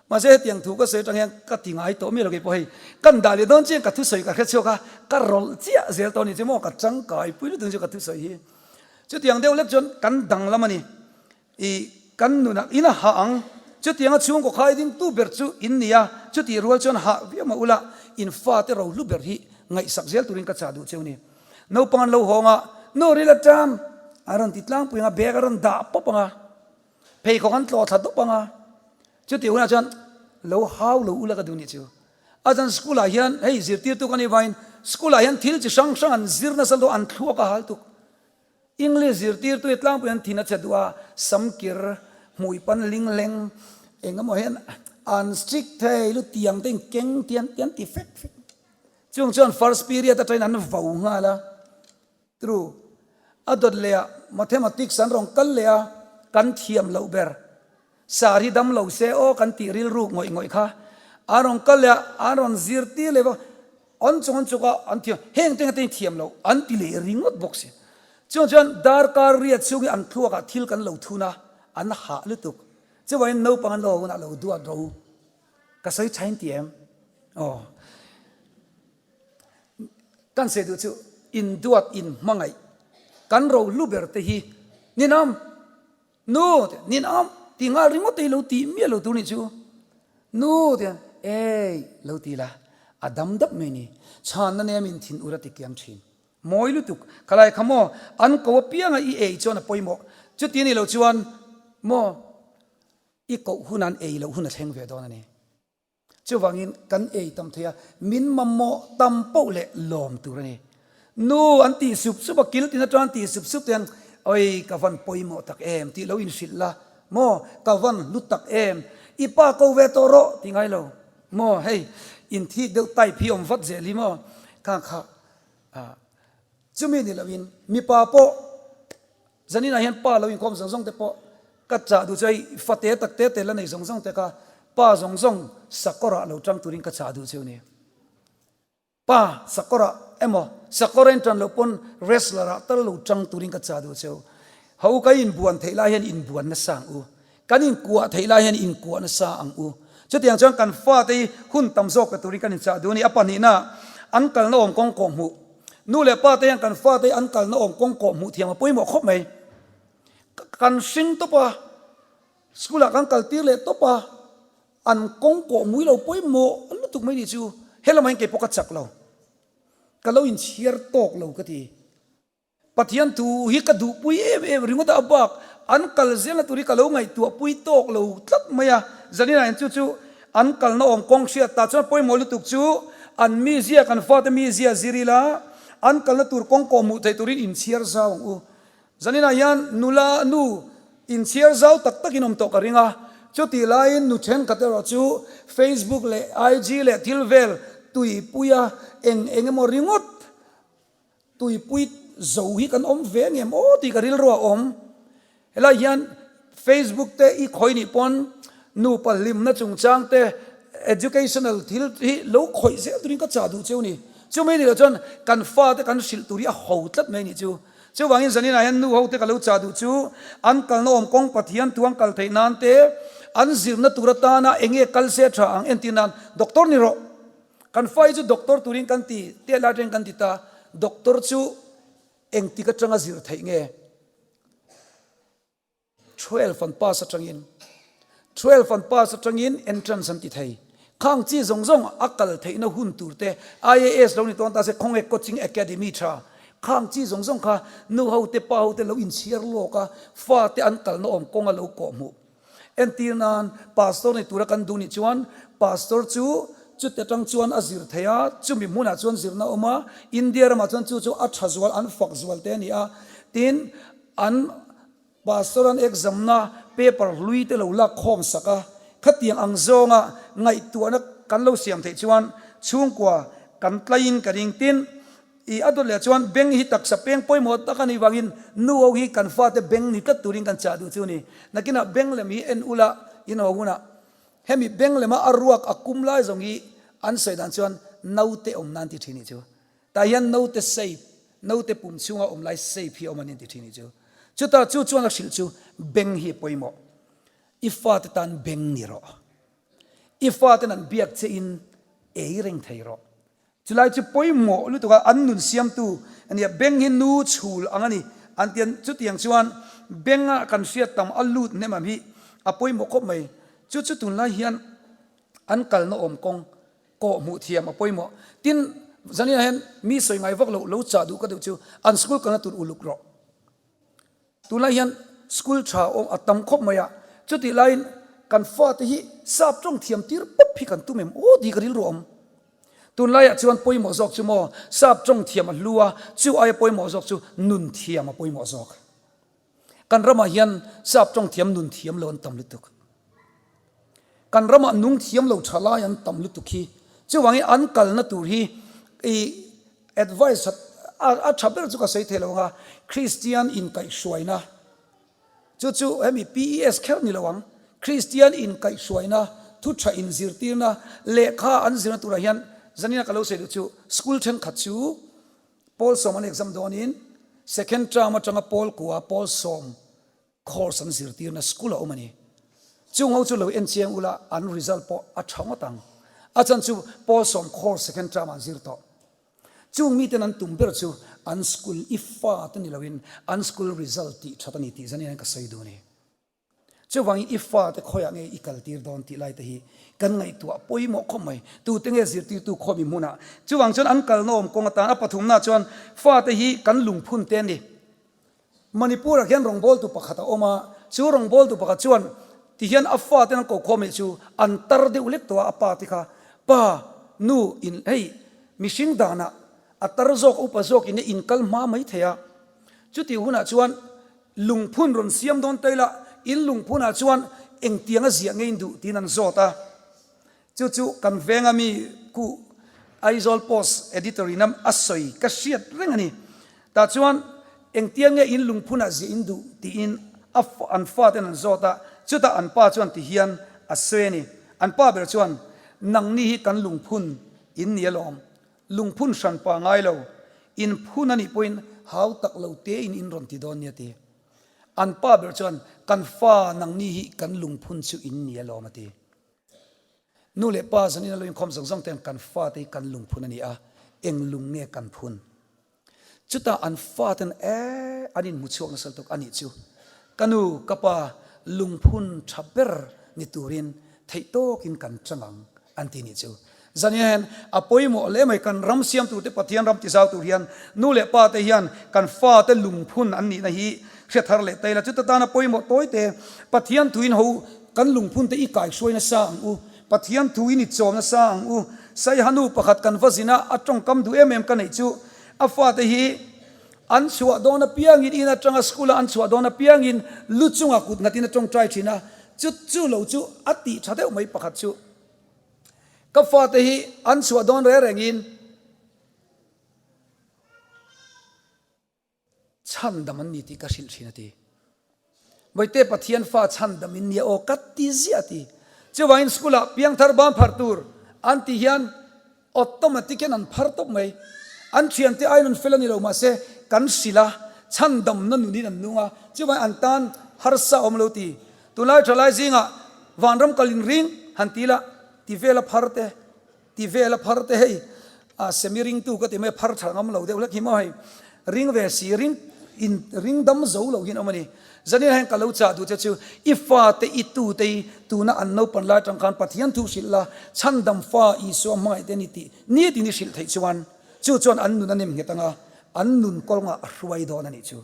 Mahse hetiang thu ka sawi atang hian ka ti ngai tawh miah lo kei pawh hei kan dah leh dawn chian ka thusawi ka hre chhuak a, ka rawlh chiah zel tawh a ni chu maw ka tangkai pui lutuk chu ka thusawi hi. Chutiang deuh lek chuan kan danglam a ni. I kan nunah in a hah ang, chutianga chhungkaw khai ding tu ber chu in ni a, chutih rual chuan hah viau mah ula in fate rohlu ber hi ngaihsak zel turin ka chah duh cheu ni. Naupang an lo hawng a, Nu ril aṭam a rawn ti tlangpui ang a, bag a rawn dah pawp ang a. Pheikhawk an tlawh thla dup ang a, chutih hunah chuan lo hau lo ula ka duh nih chu. A chuan school ah hian hei zirtirtu ka nih vangin school ah hian thil chi hrang hrang an zir nasa luah an thluak a hal tuk. English zirtirtu hi tlangpui an thin a che duh a, samkir, hmui pan ling leng eng emaw hian an strict thei lu tiang te in keng tian tian ti fek fek. Chung chuan first period atangin an vo nghal a. True. A dawt leh ah Mathematics an rawn kal leh a, kan thiam loh ber. Sar hi dam lo se aw kan tih rilruk ngawih ngawih kha. An rawn kal leh a, an rawn zirtir leh vak, an chung an chuk a, an thiam, heng te te thiam loh an ti leh ringawt bawk si. Chuvang chuan darkar riat chhung hi an thluak ah thil kan lo thun a, an hah lutuk. Chuvangin naupang an lo hunah lo duat ro. Ka sawi thain ti em? Aw. Kan sawi duh chu induat in hmangaih kan rohlu ber te hi ninawm nu te ninawm ti nghal ringawt te hi lo tih miah lo tur nih chu nu te hian ei lo ti la a dam dap mai ni chhanna nem in thin ur a ti kiang thin mawi lutuk khalai kha maw an ko apianga i ei chuan a pawimawh chuti a nih loh chuan maw i koh hun an ei loh hun a thleng ve dawn a ni. Chuvangin kan ei tam thei a, min mamawh tam poh leh lawm tur a ni. Nu an tih sup sup a, kil tin atang tih sup sup te hian, Oi, ka van pawimawh tak em tih lo inhrilh la, maw, ka van hlu tak em, i pa ko ve tawh rawh tih ngai lo, maw, hei inthik deuh type hi awm vat zel hi maw, kha kha chumi ni loin mipa pawh Zaninah hian pa lo inkhawm zawng zawng te pawh ka chah duh chu hei fate tak te te la nei zawng zawng te kha pa zawng zawng sakawrah lo tang turin ka chah duh chu ni. Pa sakawrah emaw sakawr a intan loh pawn wrestler ah tal lo tang turin ka chah duh chu. Ho kan inbuan theih lai hian inbuan nasa ang u. Kan inkuah theih lai hian inkuah nasa ang u. Chutiang chuan kan fate hi hun tam zawk pe turin kan inchah duh a ni. A pahnihna, an kalna awm kawng kawh hmuh. Nu leh pa te hian kan fate hi an kalna awm kawng kawh hmuh thiam a pawimawh khawp mai. Kan hring tawp a, school ah kan kal tir leh tawp a, an kawng kawh mui lo pawimawh lutuk mai nih chu. Helamah hian keipawh ka chak lo. Ka lo inchhiar tawk lo ka ti. Pathian thu hi ka duhpui em em ringawt a, a bak an kal zelna tur hi ka lo ngaihtuahpui tawk lo tlat mai a. Zaninah hian chu chu an kalna awm kawng hriat tah chuan pawimawh lutuk chu an mizia kan fate mizia zir ila an kalna tur kawng kawh hmuh theih turin inchhiar zau ang u. Zaninah hian nula nu inchhiar zau tak takin awm tawh ka ring a, chutih laiin nu thenkhat erawh chu Facebook leh IG leh thil vel tuipuia eng eng emaw ringawt Tuipui zo hi kan awm ve ngem aw tih ka rilru a awm. Helai hian Facebook te i khawih nih pawn nupa hlimna chungchang te educational thil hi lo khawih zel turin ka chah duh cheu ni. Chumi nih loh chuan kan fate kan hrilh tur hi a ho tlat mai nih chu. Chuvangin zaninah hian nu ho te ka lo chah duh chu an kalna awm kawng Pathian thu an kal theih nan te an zirna tur atana enge kal se tha ang entir nan doctor ni rawh. Kan fa hi chu doctor turin kan ti, teh lai atangin kan ti ta, doctor chu engtik atanga zir theih nge? 12 an pass atangin, 12 an pass atangin entrance an ti thei. Khang chi zawng zawng a kal theihna hun tur te, IAS lo ni tawn ta se khawnge coaching academy tha, khang chi zawng zawng kha nu ho te pa ho te lo inchhiar lawk a, fa te an kalna awm kawng a lo kawhhmuh. Entir nan, Pastor ni tura kan duh nih chuan Pastor chu chute atang chuan a zir thei a, chumi hmunah chuan zirna a awm a, India ramah chuan chu chu a tha zual, an fak zual te a ni a. Tin, an Pastor an exam na paper hlui te lo lak khawm sak a, khatiang ang zawnga ngaihtuahna kan lo siam theih chuan chhungkua kan tlaiin ka ring. Tin, I a dawt leh chuan beng hi taksa peng pawimawh tak a nih vangin nu ho hi kan fate beng ni tlat turin kan chah duh chu a ni. Nakinah beng lem hi en ula in ho hunah hemi beng lema a ruak a kum lai zawng hi an sawi dan chuan naute awm nan ti thin nih chu. Tah hian naute shape, naute pum chhunga awm lai shape hi awm an inti thin nih chu. Chutah chu chuan a hrilh chu beng hi a pawimawh. I fate tan beng ni rawh. I faten an biak che in ei reng thei rawh. Chulai chu pawimawh lutuk a, an nun siamtu a nia, beng hi nu chhul ang a ni an ti a, chutiang chuan benga kan hriat tam a lut hnem ang hi a pawimawh khawp mai. Chu chu tunlai hian an kalna awm kawng kawh hmuh thiam a pawimawh. Tin, zaninah hian mi sawi ngai vak loh lo chah duh ka deuh chu an school kalna tur uluk rawh. Tunlai hian school tha awm a tam khawp mai a, chutih laiin kan fate hi sap tawng thiam tir pawp hi kan tum em aw tih ka rilru a awm. Tunlaiah chuan pawimawh zawk chu maw sap tawng thiam a hlu a, chu aia pawimawh zawk chu nun thiam a pawimawh zawk. Kan ramah hian sap tawng thiam nun thiam lo an tam lutuk. Kan ramah nung thiam lo tha lai an tam lutuk hi. Chuvangin an kalna tur hi i advice a tha ber chu ka sawi thei lo ang a, Kristian inkaihhruaina chu chu hemi PES kher ni lo ang, Kristian inkaihhruaina thu tha inzirtirna lehkha an zirna turah hian zanina ka lo sawi duh chu school thenkhat chu pawl sawm an exam dawnin second term atanga pawl kua pawl sawm Course an zirtirna school a awm a ni. Chung ho chu lo en chiang ula an result pawh a tha ngawt ang. A chan chu pawl sawm course second term ah an zir tawh. Chung miten an tum ber chu an school i fa te ni loin an school result tih that a ni tih zanin hian ka sawi duh a ni. Chuvangin i fa te khawiah nge i kaltir dawn tih lai te hi kan ngaihtuah pawimawh khawp mai. Tute nge zirtirtu khawmi hmunah. Chuvang chuan an kalna awm kawng atan a pathumna chuan fate hi kan lungphun te a ni. Manipur-ah khian rawngbawltu pakhat a awm a, chu rawngbawltu pakhat chuan tihian a faten an kokhawm leh chu an tar deuh lek tawh a, a pa te kha, Pa, nu, in hei mihring danah a tar zawk, a upa zawk in in kal hma mai thei a, chutih hunah chuan lungphun rawn siam dawn ta ila, in lungphunah chuan engtiang a ziah nge in duh tiin an zawt a. Chu chu kan venga mi ku Aizawl Post editor in a sawi ka hriat reng a ni. Tah chuan engtia nge in lungphunah ziah in duh tiin a an faten an zawt a, chutah an pa chuan ti hian a sawi a ni. An pa ber chuan, Nangni hi kan lungphun in ni alawm, lungphun hran pa ngai lo, in phun a nih pawhin hau tak lo tein in rawn ti dawn nia ti. An pa ber chuan, Kan fa nangni hi kan lungphun chu in ni alawm a ti. Nu leh pa zanin a lo inkhawm zawng zawng ten kan fate hi kan lungphun a ni a, eng lung nge kan phun? Chutah an faten e an inhmu chhuak nasa lutuk a nih chu. Ka nu, ka pa lungphun tha ber ni turin theih tawkin kan chang ang an ti nih chu. Zan hian a pawimawh hle mai kan ram siam tur te Pathian ram tizau tur hian nu leh pa te hian kan fa te lungphun an nihna hi hre thar leh ta ila chuta tana pawimawh tawi te Pathian thuin ho kan lungphun te i kaihruai nasa ang u Pathian thuin i chawm nasa ang u Saiha nu pakhat kan va zin a a tawngkam duh em em ka neih chu a fate hi an chhuah dawn apiangin in atanga school a an chhuah dawn apiangin lu chungah kut nghatin a tawngtai thin a chu chu lo chu a tih tha deuh mai pakhat chu. Ka fate hi an chhuah dawn reng rengin chhandam an ni tih ka hrilh thin a ti. Vawite Pathian fa chhandam in nia aw ka ti ziah a ti. Chuvangin school ah piangthar ban phar tur an tih hian Automatic hian an phar tawp mai. An thiante aiin an fel a ni lo mahse kan hrilh a, chhandamna nunin an nung a, chuvangin an tan harsa a awm lo ti. Tunlai thalai zingah vanram kal inring han ti la, ti vela phar te, ti vela phar te hei a semi ringtu ka ti mai a phar tha ngam lo deuh hlek hi maw hei. Ring ve si, ring in ring dam zo lo hian awm a ni. Zanin hian ka lo chah duh che chu i fate i tute hi tuna an naupan lai atang khan Pathian thu hrilh la, chhandam fa Isua hmangaih te ni tih nitin i hrilh theih chuan chu chuan an nun a nem nghet anga an nun kawngah a hruai dawn a nih chu.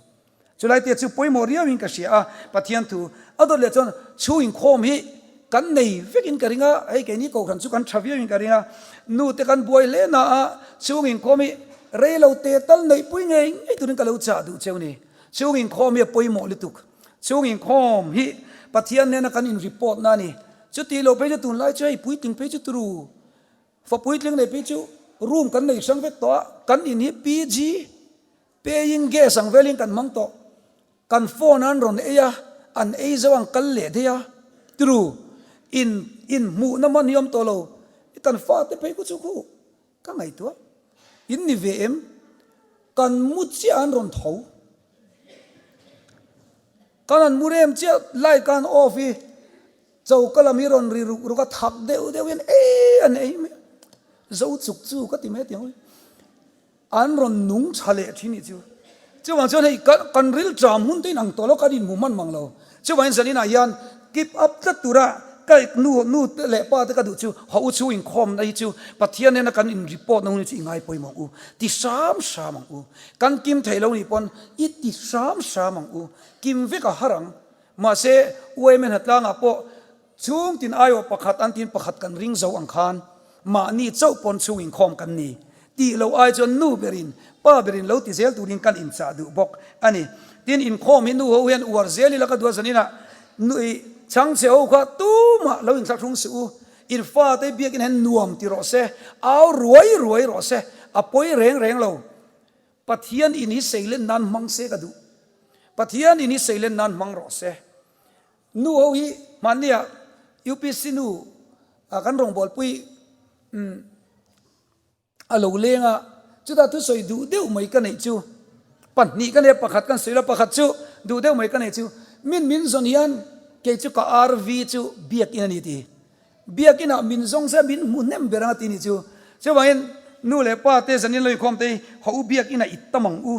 Chulai te chu pawimawh riauin ka hria a, Pathian thu a dawt leh chuan chhung inkhawm hi kan nei vekin ka ring a, hei keini kohhran chu kan tha viauin ka ring a, nu te kan buai hle na a, chhung inkhawm hi rei lo te tal neihpui ngei ngei turin ka lo chah duh cheu ni. Chhung inkhawm hi a pawimawh lutuk. Chhung inkhawm hi Pathian nena kan in report na a ni. Chuti lo phei chu tunlai chu hei puitling phei chu turu fa puitling nei phei chu room kan nei hrang vek tawh a, kan in hi PG Paying guest ang velin kan hmang tawh. Kan phone an rawn ei a, an ei zo ang kal leh daih a. Turu, in in hmuhna man hi awm tawh lo. Kan fate phei khu chu khu ka ngaihtuah. In ni ve em? Kan mu chiah an rawn tho. Kan han mu rem chiah light ka han off i choka lam hi rawn ri ruk ruk a, thak deuh deuh hian ei an ei mai a. Zo chuk chu ka ti mai a ti ang. An rawn nung tha leh thin nih chu. Chuvang chuan hei kan ril ṭam hun te in ang tawh lo, kan inhmu hman mang lo. Chuvangin zanin ah hian keep up tlat tura ka nu nu te leh pa te ka duh chu haw u chu inkhawmna hi chu Pathian nena kan in report na hun hi chu i ngai pawimawh ang u. Ti hram hram ang u. Kan kim thei lo nih pawn i ti hram hram ang u. Kim vek a har ang. Mahse UMN hnatlangah pawh Chhung tin aiawh pakhat an tin pakhat kan ring zo ang khan mahni chauh pawn chhung inkhawm kan ni tih loh ai chuan nu berin pa berin lo ti zel turin kan inchah duh bawk a ni. Tin inkhawm hi nu ho hian uar zel ila ka duh a zaninah nui chhangchhe ho kha tumah lo inthlahrung suh u, in fate biakin hian nuam ti rawh se, au ruai ruai rawh se, a pawi reng reng lo. Pathian in hi seilen nan hmang se ka duh. Pathian in hi seilen nan hmang rawh se. Nu ho hi hmannia UPC nu kan rawngbawlpui a lo leng a, chutah thusawi duh deuh mai ka neih chu pahnih ka nei a, pakhat kan sawi lo, pakhat chu duh deuh mai ka neih chu min min zawn hian kei chu ka RV chu biakin a ni ti. Biakinah min zawng se min hmu hnem ber ang a ti nih chu. Chuvangin nu leh pa te zanin lo inkhawm te hi haw u biakinah i tam ang u.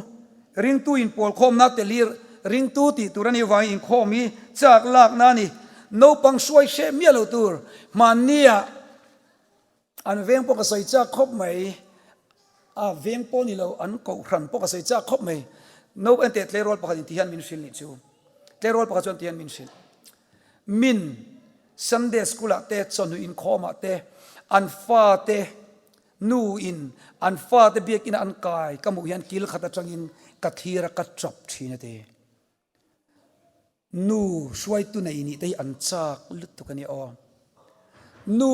Ringtu inpawl khawmna telir ringtu tih tur a nih vangin inkhawm hi chak lakna a ni. Naupang hruai hreh miah lo tur hmannia an veng pawh ka sawi chak khawp mai. A veng pawh ni lo an kohhran pawh ka sawi chak khawp mai. Naupang enteh tleirawl pakhat in ti hian min hrilh nih chu. Tleirawl pakhat chuan ti hian min hrilh. Min. Sunday school ah te, chawhnu inkhawm ah te, an fate nu in an fate biakinn ah an kai ka hmuh hian kil khat atangin ka thlir a ka chawp thin a ti. Nu hruaitu nei nih te hi an chak lutuk a nia aw. Nu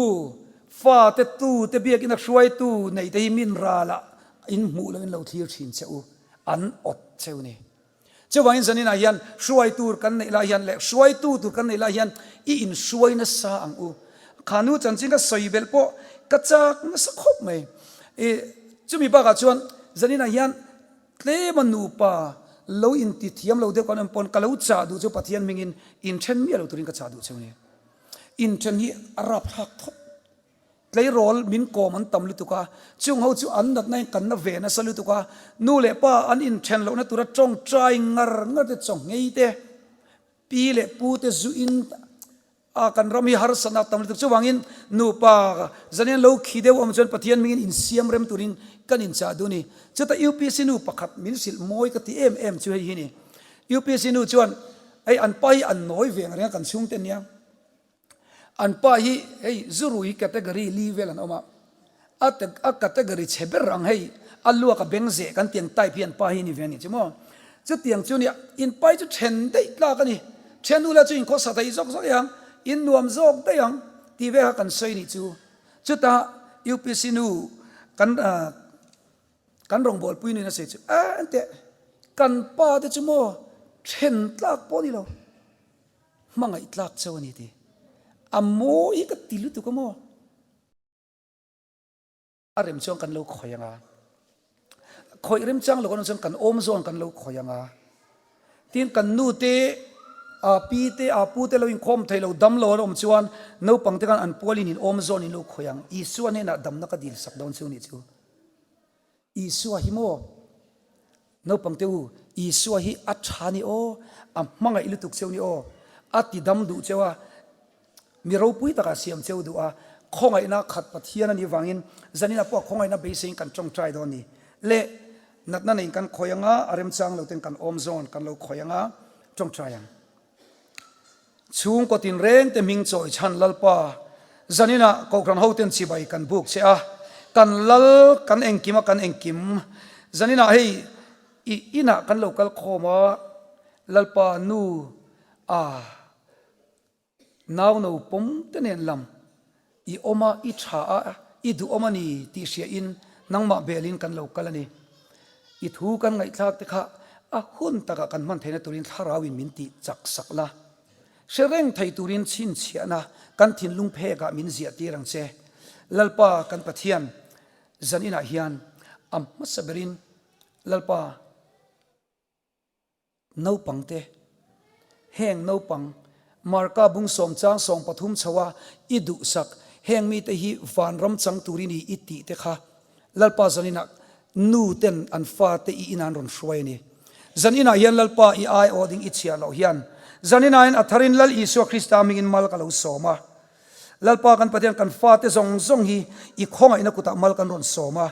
fate tu te biakinn a hruaitu nei te hi min ral ah in hmuh lo in lo thlir thin che u, an awt cheu ni. Chuvangin zaninah hian hruai tur kan neih lai hian leh hruaitu tur kan neih lai hian i inhruai nasa ang u. Kha nu chanchin ka sawi belh pawh ka chak nasa khawp mai. I chumi bakah chuan zaninah hian tlema nupa lo inti thiam lo deuh kan awm pawn ka lo chah duh chu Pathian hmingin inthen miah lo turin ka chah duh cheu ni. Inthen hi a rapthlak thawp. Tleirawl min kawm an tam lutuk a, chung ho chu an natna in kan na ve nasa lutuk a, nu leh pa an inthen lohna tura tawngtai ngar ngar te chaw nghei te, pi leh pu te zu in. A kan ram hi harsatna tam lutuk chuvangin nupa zanian lo khi deuh awm chuan Pathian mingin insiam rem turin kan inchah duh a ni. Chutah UPC nu pakhat min hrilh mawi ka ti em em chu hei hi ni. UPC nu chuan hei an pa hi an nawi ve ang reng a kan chhungte nia. An pa hi hei zurui hi category li vel an awm a, a a category chhe ber ang hei a luak a beng zeh kan tiang type hi an pa hi ni ve a ni chu maw. Chutiang chu nia in pa hi chu then daih tlak a ni, then ula chu in khawsa thei zawk zawk ang, in nuam zawk daih ang tih vel kha kan sawi nih chu. Chutah UPC nu kan kan rawngbawlpui nuin a sawi chu a enteh kan pa te chu maw then tlak pawh a ni lo. Hmangaih tlak cheu a ni tih a mawi hi ka ti lutuk a maw? A rem chuan kan lo khawih ang a, khawih rem chang lo kan awm chuan kan awm zawn kan lo khawih ang a. Tin kan nu te, a pi te, a pu te lo inkhawm thei lo dam lo an awm chuan naupang te khan an pualin in awm zawn in lo khawih ang. Isua hnenah damna ka dil sak dawn chu nih chu. Isua hi maw? Naupang te u, Isua hi a tha ni aw, a hmangaih lutuk cheu ni aw, a ti dam duh cheu a, mi ropui takah siam cheu duh a, khawngaihna khat Pathian a nih vangin zaninah pawh a khawngaihna beiseiin kan tawngtai dawn ni. Le, natna neiin kan khawi anga, a remchang lo ten kan awm zawn kan lo khawi anga, tawngtai ang. Chhungkaw tinrengte hming chawi chhan Lalpa, zaninah Kohhran hoten chibai kan buk che a, kan lal kan engkim a kan engkim. Zaninah hei i inah kan lo kal khawm a, Lalpa nu a nau no pawm te nen lam i awm a, i tha a, i duhawm a ni tih hriain nangmah belin kan lo kal a ni. I thu kan ngaihthlak te kha a hun takah kan hman theihna turin thlarauin min tih chak sak la. Hre reng thei turin chhinchhiahna kan thinlung phekah min ziah tir ang che. Lalpa kan Pathian zan inah hian a hmasa berin Lalpa, Naupangte, heng naupang, Marka bung sawmchang 13 chho a i duhsak, heng mite hi vanram chang tur i ni i tih te kha Lalpa zaninah nu ten an fate i inah an rawn hruai a ni. Zaninah hian Lalpa i aiawh ding i chhiah loh hian zaninah hian a tharin Lal Isua Krista hmingin mal ka lo sawm a. Lalpa kan Pathian kan fate zawng zawng hi i khawngaihna kutah mal kan rawn sawm a,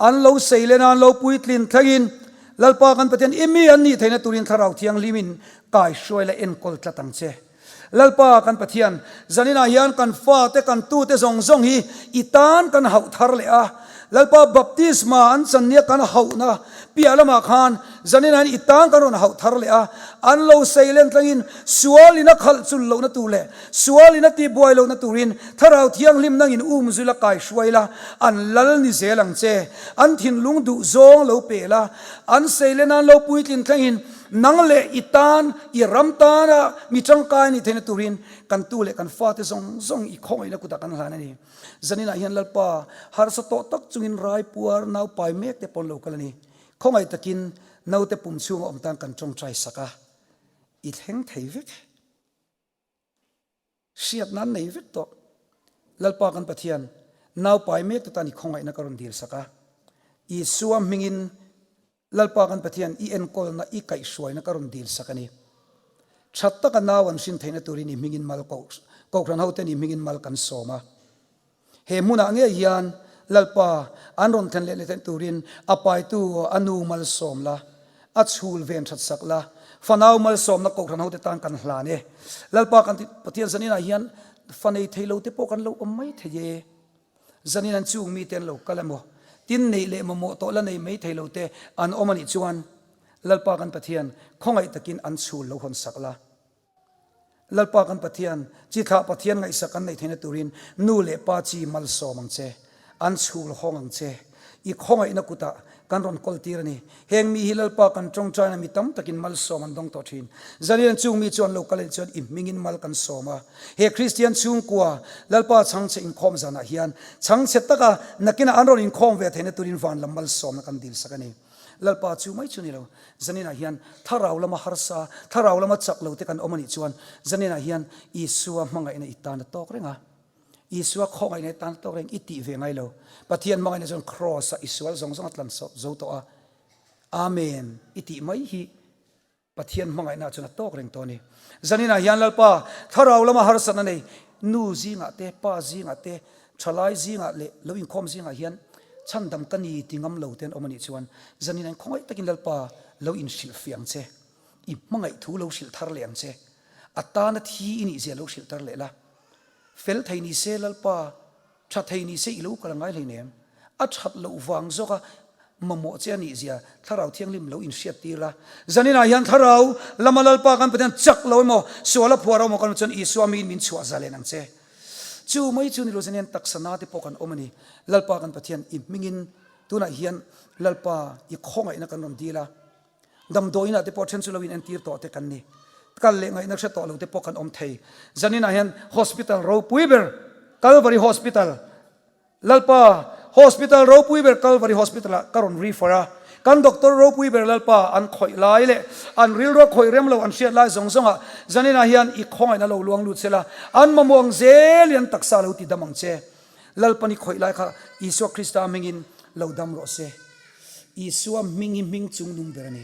an lo seilen a, an lo puitlin thlengin Lalpa kan Pathian i mi an nih theihna turin Thlarau Thianghlimin kaihruai la enkawl tlat ang che. Lalpa kan Pathian, zaninah hian kan fate kan tute zawng zawng hi i tan kan hauh thar leh a, Lalpa baptisma an chan nia kan hauhna piah lamah khan zaninah hian i tan kan rawn hauh thar leh a, an lo seilen tlangin sualin a khalh chul lohna tur leh Sualin a tihbuai lohna turin Thlarau Thianghlim nangin um zui la kai hruai la, an lal ni zel ang che. An thinlung duh zawng lo pe la, an seile nan lo puitlin thlengin nang leh i tan, i ram tana mi tangkai ni theihna turin kan tu leh kan fate zawng zawng i khawngaihna kutah kan hlan a ni. Zaninah hian Lalpa, harsa tawh tak chungin raipuar naupai mek te pawn lo kal a ni. Khawngaih takin naute pum chhunga awm tan kan tawngtai sak a, i thleng thei vek. Hriat nan nei vek tawh. Lalpa kan Pathian, naupai mek te tan i khawngaihna ka rawn dil sak a. Isua hmingin Lalpa kan Pathian i enkawlna, i kaihhruaina ka rawn dil sak a ni. That taka nau an hrin theihna turin i hmingin mal Kohhran hoten i hmingin mal kan sawm a. He hmunah ngei hian Lalpa an rawn thlen leh leh theih turin a paitu a nu malsawm la, a chhul ven that sak la, fanau malsawmna kohhran hote tan kan hlan e. Lalpa kan Pathian zaninah hian fa nei thei lo te pawh kan lo awm mai thei e. Zanin an chung mite an lo kal emaw, tin neih leh mamawh tawh la nei mai thei lo te an awm anih chuan Lalpa kan Pathian khawngaih takin an chhul lo hawn sak la. Lalpa kan Pathian, chi thlah Pathian ngaihsak an neih theihna turin nu leh pa chi malsawm ang che, an chhul hawng ang che. I khawngaihna kutah kan rawn kawl tir a ni. Heng mi hi Lalpa kan tawngtaina mi tam takin malsawm an dawng tawh thin. Zalian chung mi chu an lo kal anih chuan i hmingin mal kan sawm a. He Kristian chhungkua Lalpa chhangchhe inkhawm zanah hian chhangchhe taka nakinah an rawn inkhawm ve theihna turin van lam malsawmna kan dilsak a ni. Lalpa chu mai chu ni lo, zaninah hian thlarau lama harsa, thlarau lama chak lo te kan awm a nih chuan zaninah hian Isua hmangaihna i tan a tawk reng a, Isua khawngaihna i tan a tawk reng i tih ve ngai lo. Pathian hmangaihna chuan Kraws-ah i sual zawng zawng a tlan zo tawh a, Amen i tih mai hi. Pathian hmangaihna chuan a tawk reng tawh a ni. Zaninah hian Lalpa thlarau lama harsatna nei nu zingah te, pa zingah te, thalai zingah leh lo inkhawm zingah hian chhandam ka ni ti ngam lo te an awm a nih chuan zaninah hian khawngaih takin Lalpa lo inhrilh fiah ang che, i hmangaih thu lo hrilh thar leh ang che, a tana thi i nih zia lo hrilh tar leh la. Fel thei ni se Lalpa Tha thei ni se i lo kal ngai hleinem. A that loh vang zawka mamawh che a nih zia Thlarau Thianghlim lo inhriat tir la. Zaninah hian Thlarau lama Lalpa kan Pathian chak lo emaw, sual a phuar emaw kan chuan Isua miin min chhuah zalen ang che. Chu mai chu ni lo zanin hian taksa na te pawh kan awm a ni. Lalpa kan Pathian i hmingin tunah hian Lalpa i khawngaihna kan rawn dil a. Damdawiinah te pawh then chu lo in entir tawh te kan ni. Kal leh ngaihna hre tawh lo te pawh kan awm thei. Zaninah hian Hospital ropui ber Calvary Hospital, Lalpa Hospital ropui ber Calvary Hospital ah ka rawn refer a. Kan doctor ropui ber Lalpa an khawih lai leh an rilru a khawih rem lo an hriat lai zawng zawng ah zaninah hian i khawngaihna lo luang lut sela an mamawh ang zel in an taksa lo ti dam ang che. Lalpan i khawih lai kha Isua Krista hmingin lo dam rawh se. Isua hming hi hming chung nung ber a ni.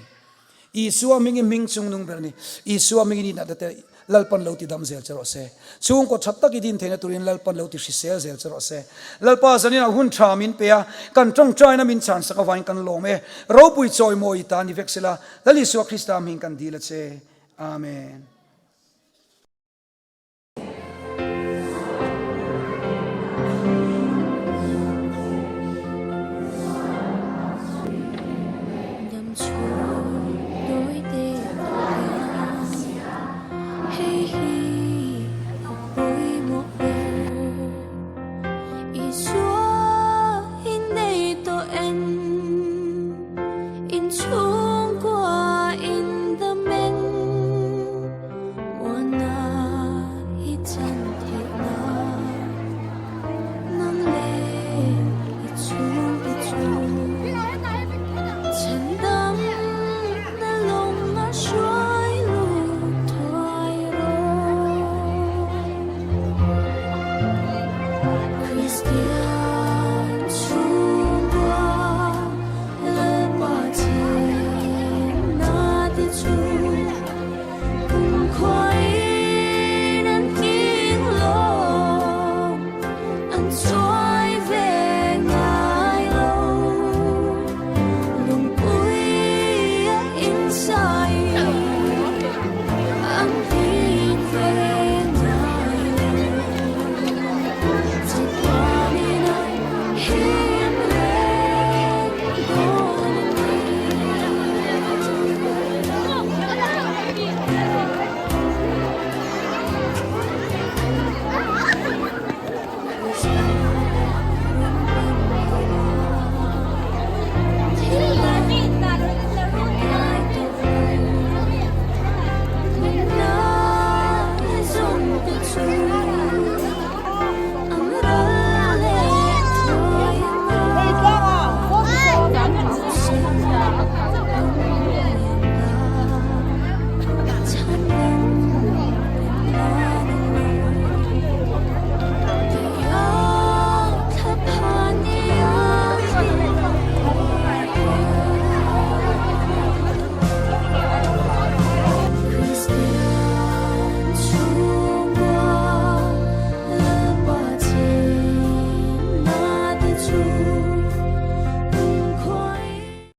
Isua hming hi hming chung nung ber a ni. Isua hmingin i natna te Lalpan lo ti dam zel che rawh se. Chhungkaw tha tak i din theihna turin Lalpan lo ti hrisel zel che rawh se. Lalpa zaninah hun tha min pe a, kan tawngtaina min chhansak avangin kan lawm e. Ropui chawimawi ta ni vek sela, Lal Isua Krista hming kan dil a che. Amen.